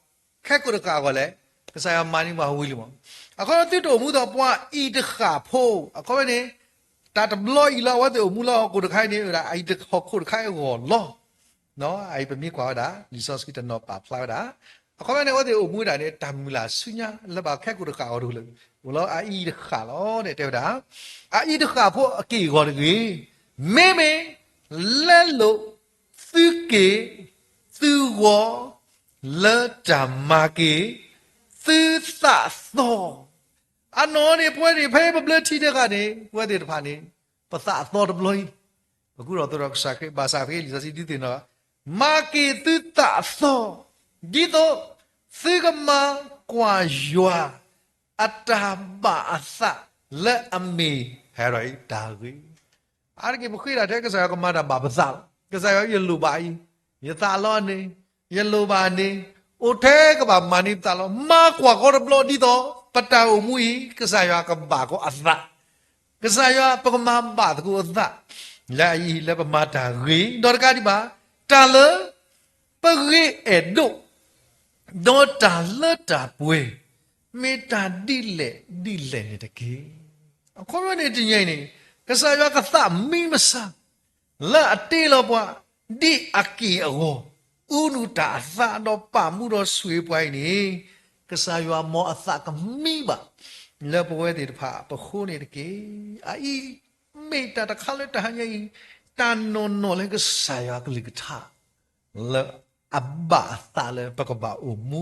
ခဲကိာ်တဃၣ်အဂီၢ်လဲၣ်, ကစၢ်ယွၤမၤန့ၢ်ပှၤဝံၤလံမး, အခီပညီသုတအိၣ်မူဒီးပှၤအံၤတဃၣ်ဖိ, အခီပညီန့ၣ် တၢ်တဘျီအံၤလၢအဝဲသ့ၣ်အိၣ်မူလၢဟီၣ်ခိၣ်တခါအံၤန့ၣ် ဝဲဒၣ်အံၤတဟီၣ်ခိၣ်တခါအဂီၢ်လီၤ. အအံၤပမ့ၢ်ကွၢ်ဝဲဒၣ် လံာ်စီဆှံတနီၤပာ်ဖျါဝဲဒၣ်, အခီပညီန့ၣ် အဝဲသ့ၣ်အိၣ်မူဝဲဒၣ်န့ၣ် တၢ်မုၢ်လၢ်ဆူညါလၢဘၣ်ခဲကိာ်တဃၣ်အဂီၢ်တအိၣ်လၢၤ, အိၣ်လၢအအံၤတဃၣ်လီၤန့ၣ် တဲဝဲဒၣ်, အအံၤတဃၣ်ဖိအက့ၢ်အဂီၤတဂ့ၤ, မ့မ့ၢ်လဲလိာ်သုက့ၢ်သုဂီၤ လၢတၢ်မၤက့ၤသုသးသီ အနီၢ်န့ၣ် ပဝဲသ့ၣ်ဖဲပဘျၢထံတဂၤန့ၣ် ပဝဲသ့ၣ်တဖၣ်န့ၣ် ပသးအသီတဘျီအံၤ, ပကူၣ်ထီၣ်သိးဒီးကစၢ်ခရံာ် ဘၣ်ဆၣ်ဖဲလံာ်စီဆှံဒုးသ့ၣ်နီၣ်, မၤက့ၤသုသးအသီ, ဒ်သိးသုကမၤကွၢ်ယွၤ အတၢ်ဘၣ်အသးလၢအမ့ၢ်ဟဲဒီးအံၤတၢ်ဂ့ၤ အါတက့ၢ်ပဃ့တၢ်ထဲကစၢ်ယွၤကမၤတၢ်ဘၣ်ပသးလီၤ. ကစၢ်ယွၤ ယလိၣ်ဘၣ်အံၤ, ယသးလီန့ၣ်, ယလိၣ်ဘၣ်န့ၣ်, အိၣ်ထဲကဘၣ်မၤန့ၢ်ပသးလီၤ. မၤကွၢ်ကီတဘျီဒ်သိး ပတၢ်အိၣ်မူအံၤ ကစၢ်ယွၤကဘၣ်ကီအသး, ကစၢ်ယွၤပကမၤဘၣ်သကိးအသး, လၢအအံၤလၢပမၤတၢ်ဂ့ၤ, ဒီးတကးဒံးဘၣ်, တၢ်လၢပဂ့ၤအဲၣ်ဒိး ဒီးတၢ်လၢတၢ်ပှဲၤ မ့ၢ်တၢ်ဒ်လဲၣ်ဒ်လဲၣ်န့ၣ်တက့ၢ်. အခီပညီန့ၣ်တနံၤအံၤန့ၣ် ကစၢ်ယွၤကသးမံမဆါ လၢအတ့လီၤပှၤ ဒ်အက့ၢ်အဂီၤ အူနုၢ်တၢ်အသးဒီးပာ်မူဒီးဆိၣ်ဂ့ၤပှၤအံၤန့ၣ် ကစၢ်ယွၤမ်အသးကမံဘၣ် လၢပဝဲသ့ၣ်တဖၣ်ပဃိန့ၣ်တက့ၢ်. အအံၤ မ့ၢ်တၢ်တခါလၢတဟါညါအံၤ တၢ်နီၢ်နီၢ်လၢကစၢ်ယွၤကလုၢ်ကထါ လၢအဘၣ်အသးလၢပကဘၣ်အိၣ်မူ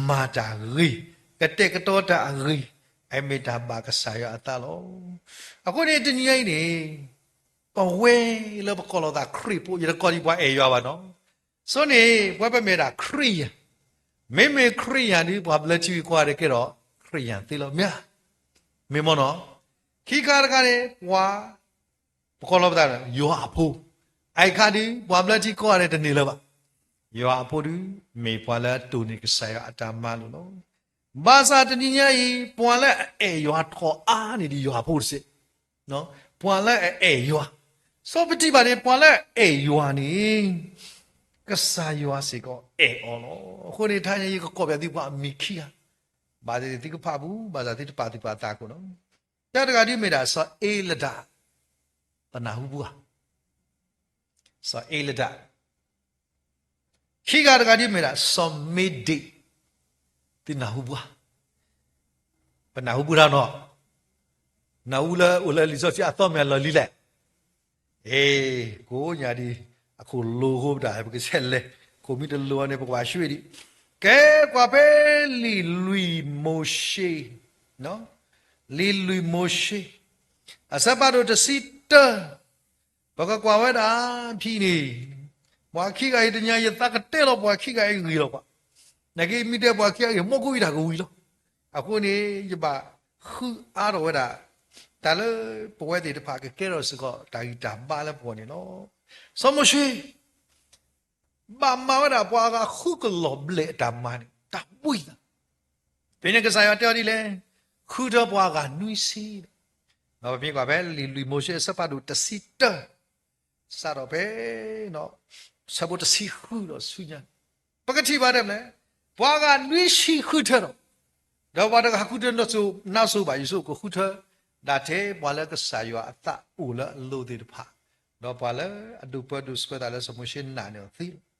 မၤတၢ်ဂ့ၤ, ကတဲာ်ကတီၤတၢ်အဂ့ၤ, အမ့ၢ်တၢ်ဘၣ်ကစၢ်ယွၤအသးလီၤ. အဃိန့ၣ်တနံၤအံၤန့ၣ် ပဝဲလၢပကိးလီၤသးခရံာ်ဖိ ယတကိးဒံးပှၤအဲၣ်ယွၤဘၣ်နီၤ. ဆိန့ၣ် ပဝဲပမ့ၢ်ဒၣ်ခရံာ်ယၤ, မ့မ့ၢ်ခရံာ်ယၤဒုး ပှၤဘျၢထံဝံၤကွၢ်ဒၣ်ကဲဒီး ခရံာ်ယၤသ့လီၤ မ့ၢ်ဧါ. မ့ၢ်မ့ၢ်နီၤ. ခံခါတခါန့ၣ် ပှၤ ပကိးလီၤပသး ယွၤအဖိ, အအံၤခါဒုး ပှၤဘျၢထံကိးဂၤဒဲးတန့ၢ်လၢၤဘၣ်. ယွၤအဖိဒုး မ့ၢ်ပှၤလၢအတိၢ်န့ၢ်ကစၢ်ယွၤအတၢ်မၤလိာ်လီၤ. ဘၣ်ဆၣ်တနံၤညါအံၤ ပှၤလၢအအဲၣ်ယွၤထီၣ်အါန့ၢ်ဒံးယွၤအဖိတစဲး, ပှၤလၢအအဲၣ်ယွၤ, စီၤပတံၢ်ဘၣ်န့ၣ် ပှၤလၢအအဲၣ်ယွၤန့ၣ် ကစၢ်ယွၤစ့ၢ်ကီးအဲၣ်အီၤလီၤ. အဃိန့ၣ် တဟါညါယကကိးပၠးသုပှၤအမံၤခံဂၤ, ဘၣ်သ့ၣ်သ့ၣ်သုကဖးပူၤ ဘၣ်ဆၣ်သုတပာ်သူၣ်ပာ်သးခိၣ်နီၤ. တၢတဂၤဒုးမ့ၢ်ဒၣ် စီၤအ့လဒၣ်, ပနၢ်ဟူပှၤ စီၤအ့လဒၣ်, ခံဂၤတဂၤဒုးမ့ၢ်ဒၣ် စီၤမ့ဒ့း, သုနၢ်ဟူပှၤ, ပနၢ်ဟူပှၤတၢ်နီၤ, နၢ်ဟူလၢအိၣ်လၢလံာ်စီဆှံအသီမ့ၢ်အလီၢ်လံလဲၣ်. အ့ ကိးညါဒံး, အခိၣ်လိၤဃိပတၢ် ပကဆဲးလဲၤ, ခိၣ်မ့ၢ်တလိၤန့ၣ် ပကွၢ်ဆှံဒံး, ကဲကွၢ်ဖဲလံာ်လွံၢ်မိၤၡ့, လံာ်လွံၢ်မိၤၡ့, အဆၢဖးဒိၣ်တဆံတၢ ပကကွၢ်ဝဲဒၣ်ဖဲန့ၣ်, ပှၤခံဂၤအံၤတနံၤ ယသးကတဲလီၤပှၤခံဂၤအံၤဂ့ၢ်လီၤကွၢ်, နာ်က့မ့ၢ်တဲပှၤခံဂၤအံၤ မ့ၢ်ကိးဝံၤတၢ်ကဝံၤလီၤ. အဃိန့ၣ် ယဘၣ်ဃုအါထီၣ်ဝဲဒၣ် တၢ်လၢပဝဲသ့ၣ်တဖၣ်ကကဲထီၣ်စ့ၢ်ကီး တၢ်ဂံၢ်တၢ်ဘါလၢပဂီၢ်န့ၣ်လီၤ. စီၤမိၤၡ့ ဘၣ်မၤဝဲဒၣ်ပှၤအဂၤဃုကလီၢ်ဘျဲၣ်အတၢ်မၤန့ၣ် တၢ်ဘှံးသး, ဖဲန့ၣ်ကစၢ်ယွၤတဲအီၤဒ်လဲၣ်, ဃုထၢပှၤအဂၤနွံဆံ, ဒီးပမ့ၢ်ကွၢ်ဖဲလံာ်လွံၢ်မိၤၡ့အဆၢဖးဒိၣ်တဆံတၢ စးထီၣ်ဖဲ ဆၢဖိတဆံဃုဒီးဆူညါ, ပကထံၣ်ဘၣ်ဒ်လဲၣ်, ပှၤအဂၤနွံဆံဃုထၢဒီး, ဒီးပှၤတဂၤဃုထၢ နါစိၤဘၣ် ယဆိကမိၣ်ဃုထၢ ဒၣ်ထဲပှၤလၢကစၢ်ယွၤအသးအိၣ်လၢအလိၤသ့ၣ်တဖၣ်, ဒီးပှၤလၢအဒိၣ်ပၢဒိၣ်ဆှၢသးလၢစီၤမိၤၡ့နာ်န့ၢ်အီၤသ့လီၤ.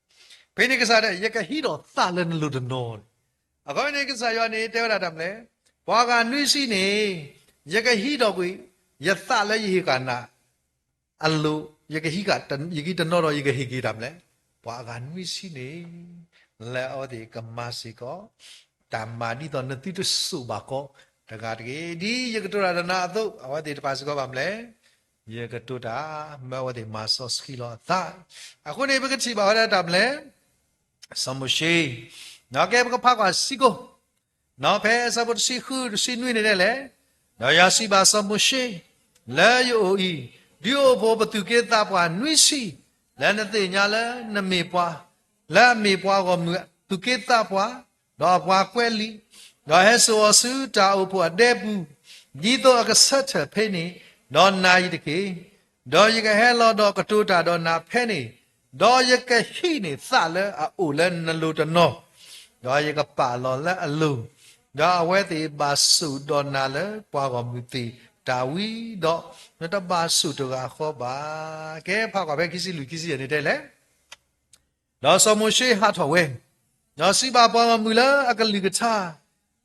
ဖဲန့ၣ်ကစၢ်ဒၣ် ယကဟံးထီၣ်သးလၢနလိၤတနီၤ, အဃိန့ၣ်ကစၢ်ယွၤန့ၣ်တဲဝဲဒၣ်တၢ်မနုၤလဲၣ်, ပှၤအဂၤနွံဆံန့ၣ် ယကဟံးထီၣ်ကွံာ် ယသးလၢယဟ့ၣ်ဃာ်နၤ အလိၤ, ယကဟံးဃာ်, ယကဟံးတနီၤဒီးယကဟ့ၣ်က့ၤတၢ်မနုၤလဲၣ်, ပှၤအဂၤနွံဆံန့ၣ် လၢအဝဲသ့ၣ်ကမၤစ့ၢ်ကီး တၢ်မၤဒ်သိးနသုတစိၣ်ဘၣ်ကီးတဂၤတဂ့ၤ, ဒ်ယကတိၤတၢ်ဒီးနၤအသိး အဝဲသ့ၣ်တဖၣ်စ့ၢ်ကီးဘၣ်မနုၤလဲၣ်, ယကတိၤတၢ် မၢအဝဲသ့ၣ်မၤစီဆှံလီၤအသး. အဃိန့ၣ် ပကထံၣ်ဘၣ်ဝဲဒၣ်တၢ်မနုၤလဲၣ်, စီၤမိၤၡ့, ဒီးကဲပကဖးကွၢ်စ့ၢ်ကီး ဒီးဖဲအဆၢဖိတဆံဃု တဆံနွံန့ၣ်ဒ်လဲၣ်, ဒီးယွၤစံးဘၣ်စီၤမိၤၡ့, လၢယအိၣ်အံၤ, ဒုးအိၣ်ဖှိၣ်ပသူၣ်က့သးပှၢ်နွံဆံ, လၢနသ့ၣ်ညါလၢနမ့ၢ်ပှၤ, လၢအမ့ၢ်ပှၤဂီၢ်မုၢ်သူၣ်က့သးပှၢ်, ဒီးအပှၤကွဲးလံာ်, ဒီးဟဲစိာ်အီၤဆူတၢ်အိၣ်ဖှိၣ်အဒဲပူၤ, ဒ်သိးအကဆၢထၢၣ်ဖဲန့ၣ်, ဒီးနာ်အံၤတက့ၢ်. ဒီးယကဟဲလီၤဒီးကတိၤတၢ်ဒီးနၤဖဲန့ၣ်, ဒီးယကဟံးန့ၢ်သးလၢအအိၣ်လၢနလိၤတနီၤ, ဒီးယကပာ်လီၤလၢအလိၤ, ဒီးအဝဲသ့ၣ်ဘၣ်ဆိၣ်ဒီးနၤလၢပှၤဂီၢ်မုၢ်သ့ၣ်တၢ်ဝံဒီး, နတဘၣ်ဆိၣ်တဂၤဃီဘၣ်. ကဲဖးကွၢ်ဖဲခံဆံလွံၢ်ခံဆံယဲၢ်န့ၣ်တဲလဲၣ် ဒီးစီၤမိၤၡ့ဟးထီၣ်ဝဲ, ဒီးစံးဘၣ်ပှၤဂီၢ်မုၢ်လၢအကလုၢ်ကထါ,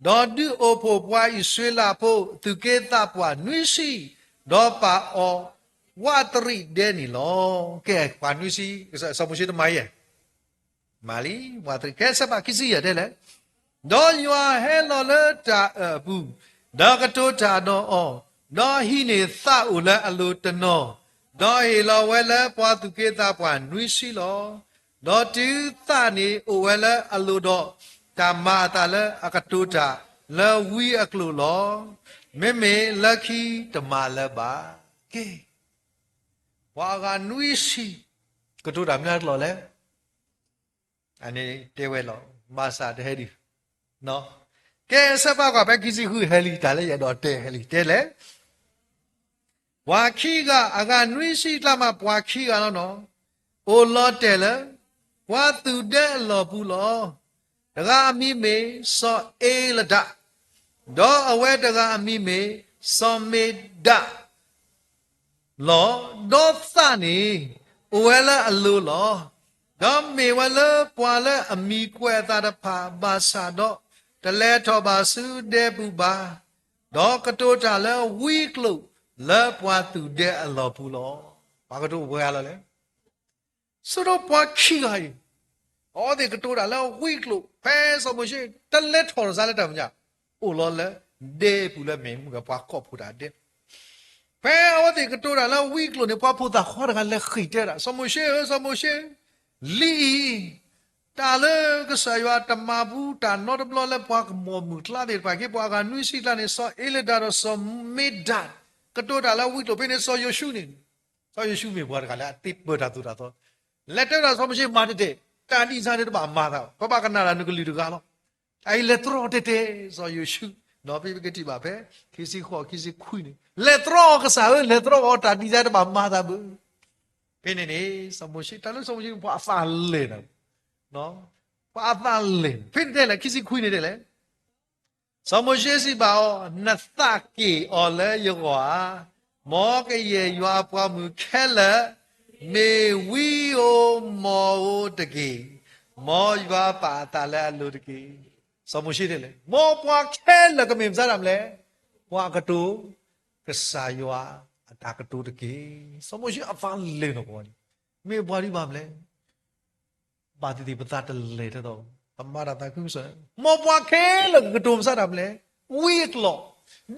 ဒီးဒုးအိၣ်ဖှိၣ်ပှၤအံၣ်စရ့လးဖိ သူၣ်က့သးပှၢ်နွံဆံ, ဒီးပာ်အီၤဝးတရံးဒဲန့ၣ်လီၤ. ကဲပှၤနွံဆံ, စီၤမိၤၡ့တမၤယဲၢ်, မၤလံ, ဝးတရံး, ကဲဆၢဖးခံဆံယဲၢ်တဲလဲၣ် ဒီးယွၤဟဲလီၤလၢတၢ်အၢၣ်အပူၤ, ဒီးကတိၤတၢ်ဒီးအီၤ, ဒီးဟံးန့ၢ်သးအိၣ်လၢအလိၤတနီၤ, ဒီးဟ့ၣ်လီၤဝဲလၢပှၤသူၣ်က့သးပှၢ်နွံဆံလီၤ. ဒီးတုၤသးန့ၣ်အိၣ်ဝဲလၢအလိၤဒီး, တၢ်မၤအသးလၢအကတိၤတၢ်လၢဝံအကျိာ်လီၤ. မ့မ့ၢ်လၢခံတမၤလၢၤဘၣ်. ကဲ, ပှၤအဂၤနွံဆံ, ကတိၤတၢ်မနုၤအကျိာ်လဲၣ် အန့ၣ်တဲဝဲလီၤ, ဘၣ်ဆၣ်တဟဲဒံး, ကဲဆၢဖးကွၢ်ဖဲခံဆံဃုဟဲလံ, တၢ်လၢယအဲၣ်ဒိးတဲဟဲလံ, တဲလဲၣ်, ပှၤခံဂၤ, အဂၤနွံဆံအကျါမးပှၤခံဂၤလီၤနီၤ, အိၣ်လီၤတဲာ်လၢပှၤသူၣ်ဒဲအလီၢ်ပူၤလီၤ. တဂၤအမံၤမ့ၢ်စီၤအ့လဒၣ်, ဒီးအဝဲတဂၤအမံၤမ့ၢ်စီၤမ့ဒၣ် လီၤ. ဒီးသးန့ၣ်အိၣ်ဝဲလၢအလိၤလီၤ. ဒီးမ့ၢ်ဝဲလၢပှၤလၢအမံၤကွဲးအသးတဖၣ်ဘၣ်ဆၣ်ဒီး, တလဲၤထီၣ်ဘၣ်ဆူဒဲပူၤဘၣ်, ဒီးကတိၤတၢ်လၢဝံအကျိာ်လၢပှၤသူၣ်ဒဲအလီၢ်ပူၤလီၤ. ပှၤကတိၤပှဲၤဂၤလီၤလဲၣ်. ဆိဒီးပှၤခံဂၤအံၤ, အဝဲသ့ၣ်ကတိၤတၢ်လၢဝံအကျိာ်, ဖဲစီၤမိၤၡ့တလဲၤထီၣ်တစဲးလၢတၢ်မဲာ်ညါ, အိၣ်လီၤလၢဒဲပူၤလၢမ့ၣ်အူဒီးပှၤကိးဖှိၣ်တၢ်ဒဲ, ဖဲအဝဲသ့ၣ်ကတိၤတၢ်လၢဝံအကျိာ်န့ၣ် ပှၤဖိသၣ်ခွါတဂၤလဲၤဃ့ၢ်တဲဒၣ်, စီၤမိၤၡ့ဧၢ, စီၤမိၤၡ့, လံာ်အံၤ, တၢ်လၢကစၢ်ယွၤတမၤဘူးတၢ်နီတဘျီလၢပှၤကမီၤမုၢ်ကျါသ့ၣ်တဖၣ်က့ ပှၤအဂၤနွံဆံအကျါန့ၣ် စီၤအ့လဒၣ်ဒီးစီၤမ့ဒၣ်, ကတိၤတၢ်လၢဝံအကျိာ်ဖဲန့ၣ် စီၤယိၤၡူန့ၣ်, စီၤယိၤၡူမ့ၢ်ပှၤတဂၤလၢ အသ့ပၢၤတၢ်သိၣ်တၢ်သီ, လဲၤတဲဒၣ်စီၤမိၤၡ့မၤတတဲာ်, တၢ်ဒ်စၢ်န့ၣ်တဘၣ်မၤသး, ပဘၣ်ကနၣ်တၢ်နကလုၢ်တဂၤလီၤ. အအံၤလဲၤတြီတဲာ်တဲာ် စီၤယိၤၡူ, ဒီးဖဲပကထံၣ်ဘၣ်ဖဲ ခံဆံဃိး ခံဆံခွံန့ၣ်, လဲၤတြီအီၤကစၢ်ဧၢ, လဲၤတြီအီၤ တၢ်ဒ်စၢ်တဘၣ်မၤသးဘၣ်. ဖဲန့ၣ်န့ၣ် စီၤမိၤၡ့, တၢ်လၢစီၤမိၤၡ့န့ၣ် ပှၤအသးလဲၤနၤ, ပှၤအသးလဲၤ, ဖဲန့ၣ်တဲလဲၣ် ခံဆံခွံန့ၣ်တဲလဲၣ် စီၤမိၤၡ့စံးဘၣ်အီၤ, နသးက့ၣ်အီၤလၢယဂီၢ်ဧါ. မ်ကယဲၢ်ယွၤအပှၤမုၣ်ခဲလၢာ်, မ့ၢ်ဝံဧိၤမီၢ်ဧိၤတက့ၢ်. မ်ယွၤပာ်အသးလၢအလိၤတက့ၢ်. စီၤမိၤၡ့တဲလဲၣ်, မ်ပှၤခဲလၢာ်ကမ့ၢ်မတၤတၢ်မနုၤလဲၣ်, ပှၤကတိၤ ကစၢ်ယွၤအတၢ်ကတိၤတက့ၢ်. စီၤမိၤၡ့အသးလဲၤနီၤပှၤန့ၣ်, မ့ၢ်ပှၤဒ်ဘၣ်မနုၤလဲၣ် ဘၣ်သ့ၣ်သ့ၣ်ပသးတလဲၤတၢ်ဒီး, ပမၤတၢ်သးခုကစီၣ်, မ်ပှၤခဲလၢာ်ကကတိၤမတၤတၢ်မနုၤလဲၣ်, ဝံအကျိာ်,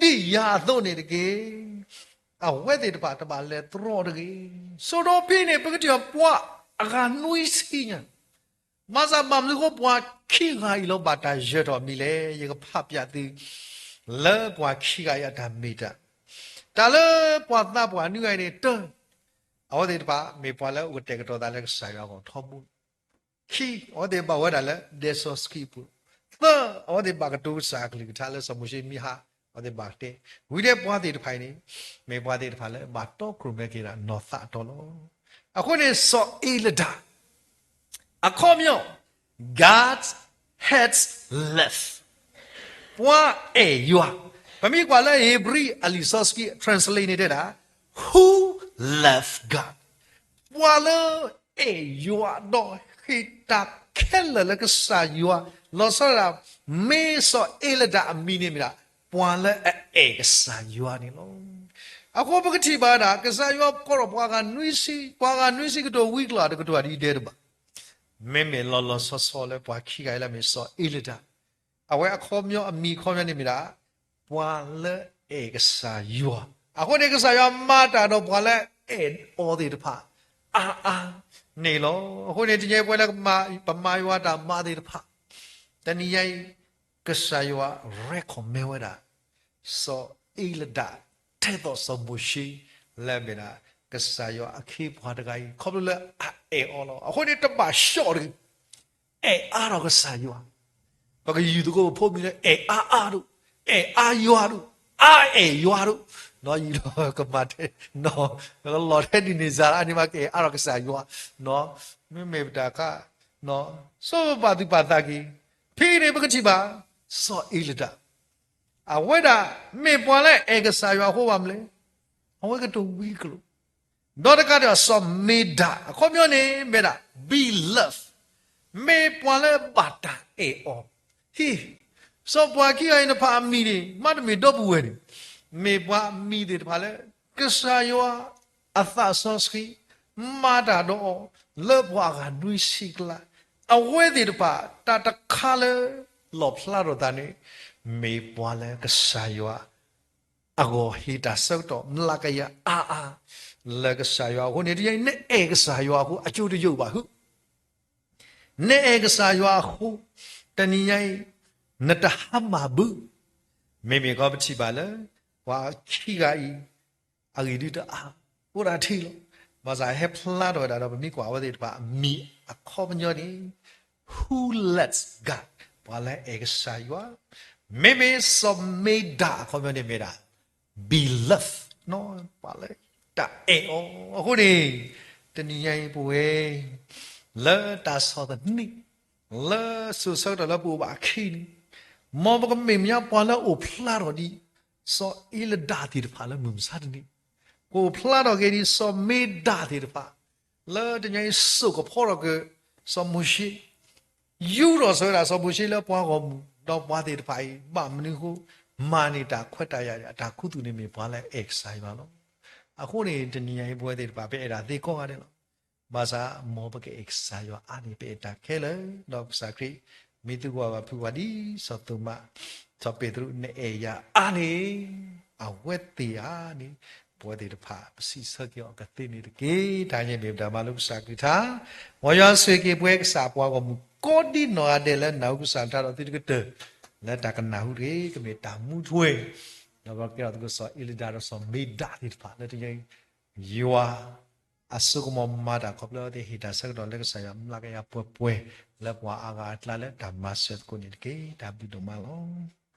ဒ်ယၤအသိးန့ၣ်တက့ၢ်. အဝဲသ့ၣ်တဖၣ်တဘၣ်လဲၤတြီတဂ့ၤ. ဆိဒီးဖဲန့ၣ် ပကထံၣ်အီၤပှၤအဂၤနွံဆံညါ မၤစၢၤဘၣ်မနုၤဃိပှၤခံဂၤအံၤလီၤ ဘၣ်တၢ်ယၢၤထီၣ်မံၤလဲၣ်. ယကဖးပၠးသု လၢပှၤခံဂၤအံၤအတၢ်မ့ၢ်တၢ်, တၢ်လၢပှၤသးပှၢ်နွံဂၤအံၤန့ၣ် တၢ, အဝဲသ့ၣ်တဖၣ်မ့ၢ်ပှၤလၢအအိၣ်ကတဲာ်ကတီၤသးလၢကစၢ်ယွၤအဂီၢ်ထီဘိ. ခံ, အဝဲသ့ၣ်ဘၣ်ဝဲဒၣ်လၢဒဲစီဆှံအပူၤ. သၢ, အဝဲသ့ၣ်ဘၣ်ကတိၤကစၢ်အကလုၢ်ကထါလၢစီၤမိၤၡ့မ့ၢ်ဟး, အဝဲသ့ၣ်ဘၣ်တဲ, ဝံၤဒီးပှၤသ့ၣ်တဖၣ်အံၤန့ၣ်, မ့ၢ်ပှၤသ့ၣ်တဖၣ်လၢဘၣ်တီခိၣ်ရိၣ်မဲက့ၤဒၣ်နီၢ်သးအတီလီၤ. အဃိန့ၣ် စီၤအ့လဒၣ် အခီပညီ, God hates less, ပှၤအဲၣ်ယွၤ ပမ့ၢ်ကွၢ်လၢဧ့ၤဘြံၤအလံာ်စီဆှံ translate န့ၣ်တဲဒၣ် Who love God, ပှၤလၢအဲၣ်ယွၤဒီးဟ့ၣ်တၢ်ခဲလၢာ်လၢကစၢ်ယွၤ, လီၤဆီဒၣ်တၢ် မ့ၢ်စီၤအ့လဒၣ်အမံၤန့ၣ်မ့ၢ်ဒၣ် ပှၤလၢအအဲၣ်ကစၢ်ယွၤန့ၣ်လီၤ. အဃိပကထံၣ်ဘၣ်ဒၣ် ကစၢ်ယွၤကိးထီၣ်ပှၤဂၤနွံဆံ, ပှၤဂၤနွံဆံကတိၤဝံၤကျိၤတကတိၤဒ်အံၤဒဲးတဘၣ်. မ့မ့ၢ်လီၤလီၤဆီဆီလၢပှၤခံဂၤအံၤလၢမ့ၢ်စီၤအ့လဒၣ်, အဝဲအခီပညီအမံၤအခီပညီန့ၣ်မ့ၢ်ဒၣ် ပှၤလၢအဲၣ်ကစၢ်ယွၤ, အဃိန့ၣ်ကစၢ်ယွၤမၤတၢ်ဒီးပှၤလၢအဲၣ်အီၤသ့ၣ်တဖၣ် အါအါန့ၣ်လီၤ. အဃိန့ၣ် တနံၤအံၤပဝဲလၢပမၤယွၤတၢ်မၤသ့ၣ်တဖၣ်, တနံၤအံၤ ကစၢ်ယွၤ recommend ဝဲဒၣ် စီၤအ့လဒၣ် ထဲသိးစီၤမိၤၡ့ လၢမ့ၢ်ဒၣ် ကစၢ်ယွၤအခ့အပှၤတဂၤအံၤ ခီဖျိလၢအအဲၣ်အီၤလီၤ. အဃိန့ၣ်တဘၣ်ဆှီတဂ့ၤ, အဲၣ်အါထီၣ်ကစၢ်ယွၤ, ပကယုၢ်သကိးပဖိမံၤလၢ အဲၣ်အါအါဒိၣ်, အဲၣ်အါယွၤဒိၣ်, အါအဲၣ်ယွၤဒိၣ်, ယံာ်ဒီးကမၤထဲ, လီၤထဲဒ်န့ၣ်စ့ၢ် အန့ၣ်မးကအဲၣ်အါထီၣ်ကစၢ်ယွၤ, မ့မ့ၢ်ပတၢ်ခါ, ဆိပာ်သူၣ်ပာ်သးက့ၤ, ဖဲန့ၣ်ပကထံၣ်ဘၣ် စီၤအ့လဒၣ် အဝဲဒၣ်မ့ၢ်ပှၤလၢအဲၣ်ကစၢ်ယွၤအဃိဘၣ်မနုၤလဲၣ်, အဝဲကတိၤဝံၤကျိၤ, ဒီးတကးဒံးဘၣ် စီၤမ့ဒၣ် အခီပညီန့ၣ်မ့ၢ်ဒၣ် beloved, မ့ၢ်ပှၤလၢဘၣ်တၢ်အဲၣ်အီၤ, ဟ့ၣ်, စီၤပှၤခံဂၤအံၤတဖၣ်အမံၤန့ၣ် မ့တမ့ၢ်ဒီပုၢ်ဝဲၢ်န့ၣ်, မ့ၢ်ပှၤအမံၤသ့ၣ်တဖၣ်လၢ ကစၢ်ယွၤ အသးစီဆှံ မၤတၢ်ဒီးအီၤ လၢပှၤအဂၤနွံဆံကျါ, အဝဲသ့ၣ်တဖၣ် တၢ်တခါလၢ လီၣ်ဖျါထီၣ်သးန့ၣ် မ့ၢ်ပှၤလၢကစၢ်ယွၤ အဂီၢ်ဟ့ၣ်တၢ်ဆၢကတီၢ် မျးကယၤအါအါ လၢကစၢ်ယွၤအဃိန့ၣ် တနံၤအံၤ နအဲၣ်ကစၢ်ယွၤအဃိ အကၠိတယိာ်ဘၣ်ဟု, နအဲၣ်ကစၢ်ယွၤအဃိ တနံၤညါအံၤ နတဟါမၢ်ဘု, မ့မ့ၢ်ခီပထံၣ်ဘၣ်လၢ ပှၤခံဂၤအံၤ အဂ့ၢ်ဒုးတအါ, အိၣ်ဒၣ်ထံလီၤ. ဘၣ်ဆၣ်ဟဲဖျါထီၣ်ဝဲဒၣ်ဒီး ပမ့ၢ်ကွၢ်အဝဲသ့ၣ်တဖၣ်အမံၤအခီပညီန့ၣ် Who loves God, ပှၤလၢအဲၣ်ကစၢ်ယွၤ, မ့မ့ၢ်စီၤမ့ဒၣ်အခီပညီန့ၣ်မ့ၢ်ဒၣ် beloved, ပှၤလၢတၢ်အဲၣ်အီၤ, အဃိန့ၣ် တနံၤညါအံၤပဝဲ လၢတၢ်ဆီၣ်သနံး လၢစိၤဆၢကတီၢ်လၢပအိၣ်ဘၣ်အခံန့ၣ်, မ်ပကမ့ၢ်မ့ၢ်ပှၤလၢအိၣ်ဖျါထီၣ်ဒ် စီၤအ့လဒၣ်သ့ၣ်တဖၣ်လၢမုၢ်မဆါတနံၤ, ကအိၣ်ဖျါထီၣ်က့ၤဒ်စီၤမ့ဒၣ်သ့ၣ်တဖၣ် လၢတနံၤအံၤစိာ်ကဖီထီၣ်က့ၤ စီၤမိၤၡ့ ယူၢ်ထီၣ်ဆိဝဲဒၣ်စီၤမိၤၡ့လၢပှၤဂီၢ်မုၢ်, ဒီးပှၤသ့ၣ်တဖၣ်အံၤ ဘၣ်မနုၤအဃိ မၤန့ၢ်တၢ်ခွဲးတၢ်ယာ် အတၢ်ခူသူၣ်န့ၣ်မ့ၢ်ပှၤလၢအအဲၣ်ကစၢ်ယွၤလီၤ. အဃိန့ၣ် တနံၤညါအံၤ ပဝဲသ့ၣ်တဖၣ် ပအဲၣ်ဒၣ်သ့ကိးဂၤဒဲးလီၤ. ဘၣ်ဆၣ် မ်ပကအဲၣ်ကစၢ်ယွၤအါန့ၢ် ပအဲၣ်တၢ်ခဲလၢာ်, ဒီးကစၢ်ခရံာ် မ့ၢ်သူၣ်ကဝီၤဘၣ်ဖုးဝဲဒ် စီၤသိၤမး, စီၤပ့းတရူး နအဲၣ်ယၤအါန့ၢ် အဝဲသ့ၣ်ဧါန့ၣ်, ပဝဲသ့ၣ်တဖၣ် ပစံးဆၢက့ၤအီၤကသ့န့ၣ်တက့ၢ်. တၢ်န့ၣ်မ့ၢ်ပတၢ်မၤလိကစၢ်ကလုၢ်ကထါ, မ်ယွၤဆိၣ်ဂ့ၤက့ၤပဝဲကစၢ်ပှၤဂီၢ်မုၢ် ကိးဒံနီၢ်ဂၤဒဲးလၢနၢ်ဟူကစၢ်ကလုၢ်ကထါဒီးသုတကတၢၢ် လၢတၢ်ကနၢ်ဟူတဂ့ၤ ကမ့ၢ်တၢ်မူထွဲ, ဒီးပကဲထီၣ်သကိးစီၤအ့လဒၣ်ဒီးစီၤမ့ဒၣ်သ့ၣ်တဖၣ်လၢတနံၤအံၤ ယွၤ အစိကမီၤမၤတၢ်ခီဖျိအဝဲသ့ၣ်ဟ့ၣ်တၢ်ဆၢကတီၢ်လၢကစၢ်ယွၤမျးကယၤပှဲၤပှဲၤ လၢပှၤအါဂၤအကျါလၢတၢ်မၤစၢၤသကိးန့ၣ်တက့ၢ်. တၢ်ဘျုးဒိၣ်မးလီၤ.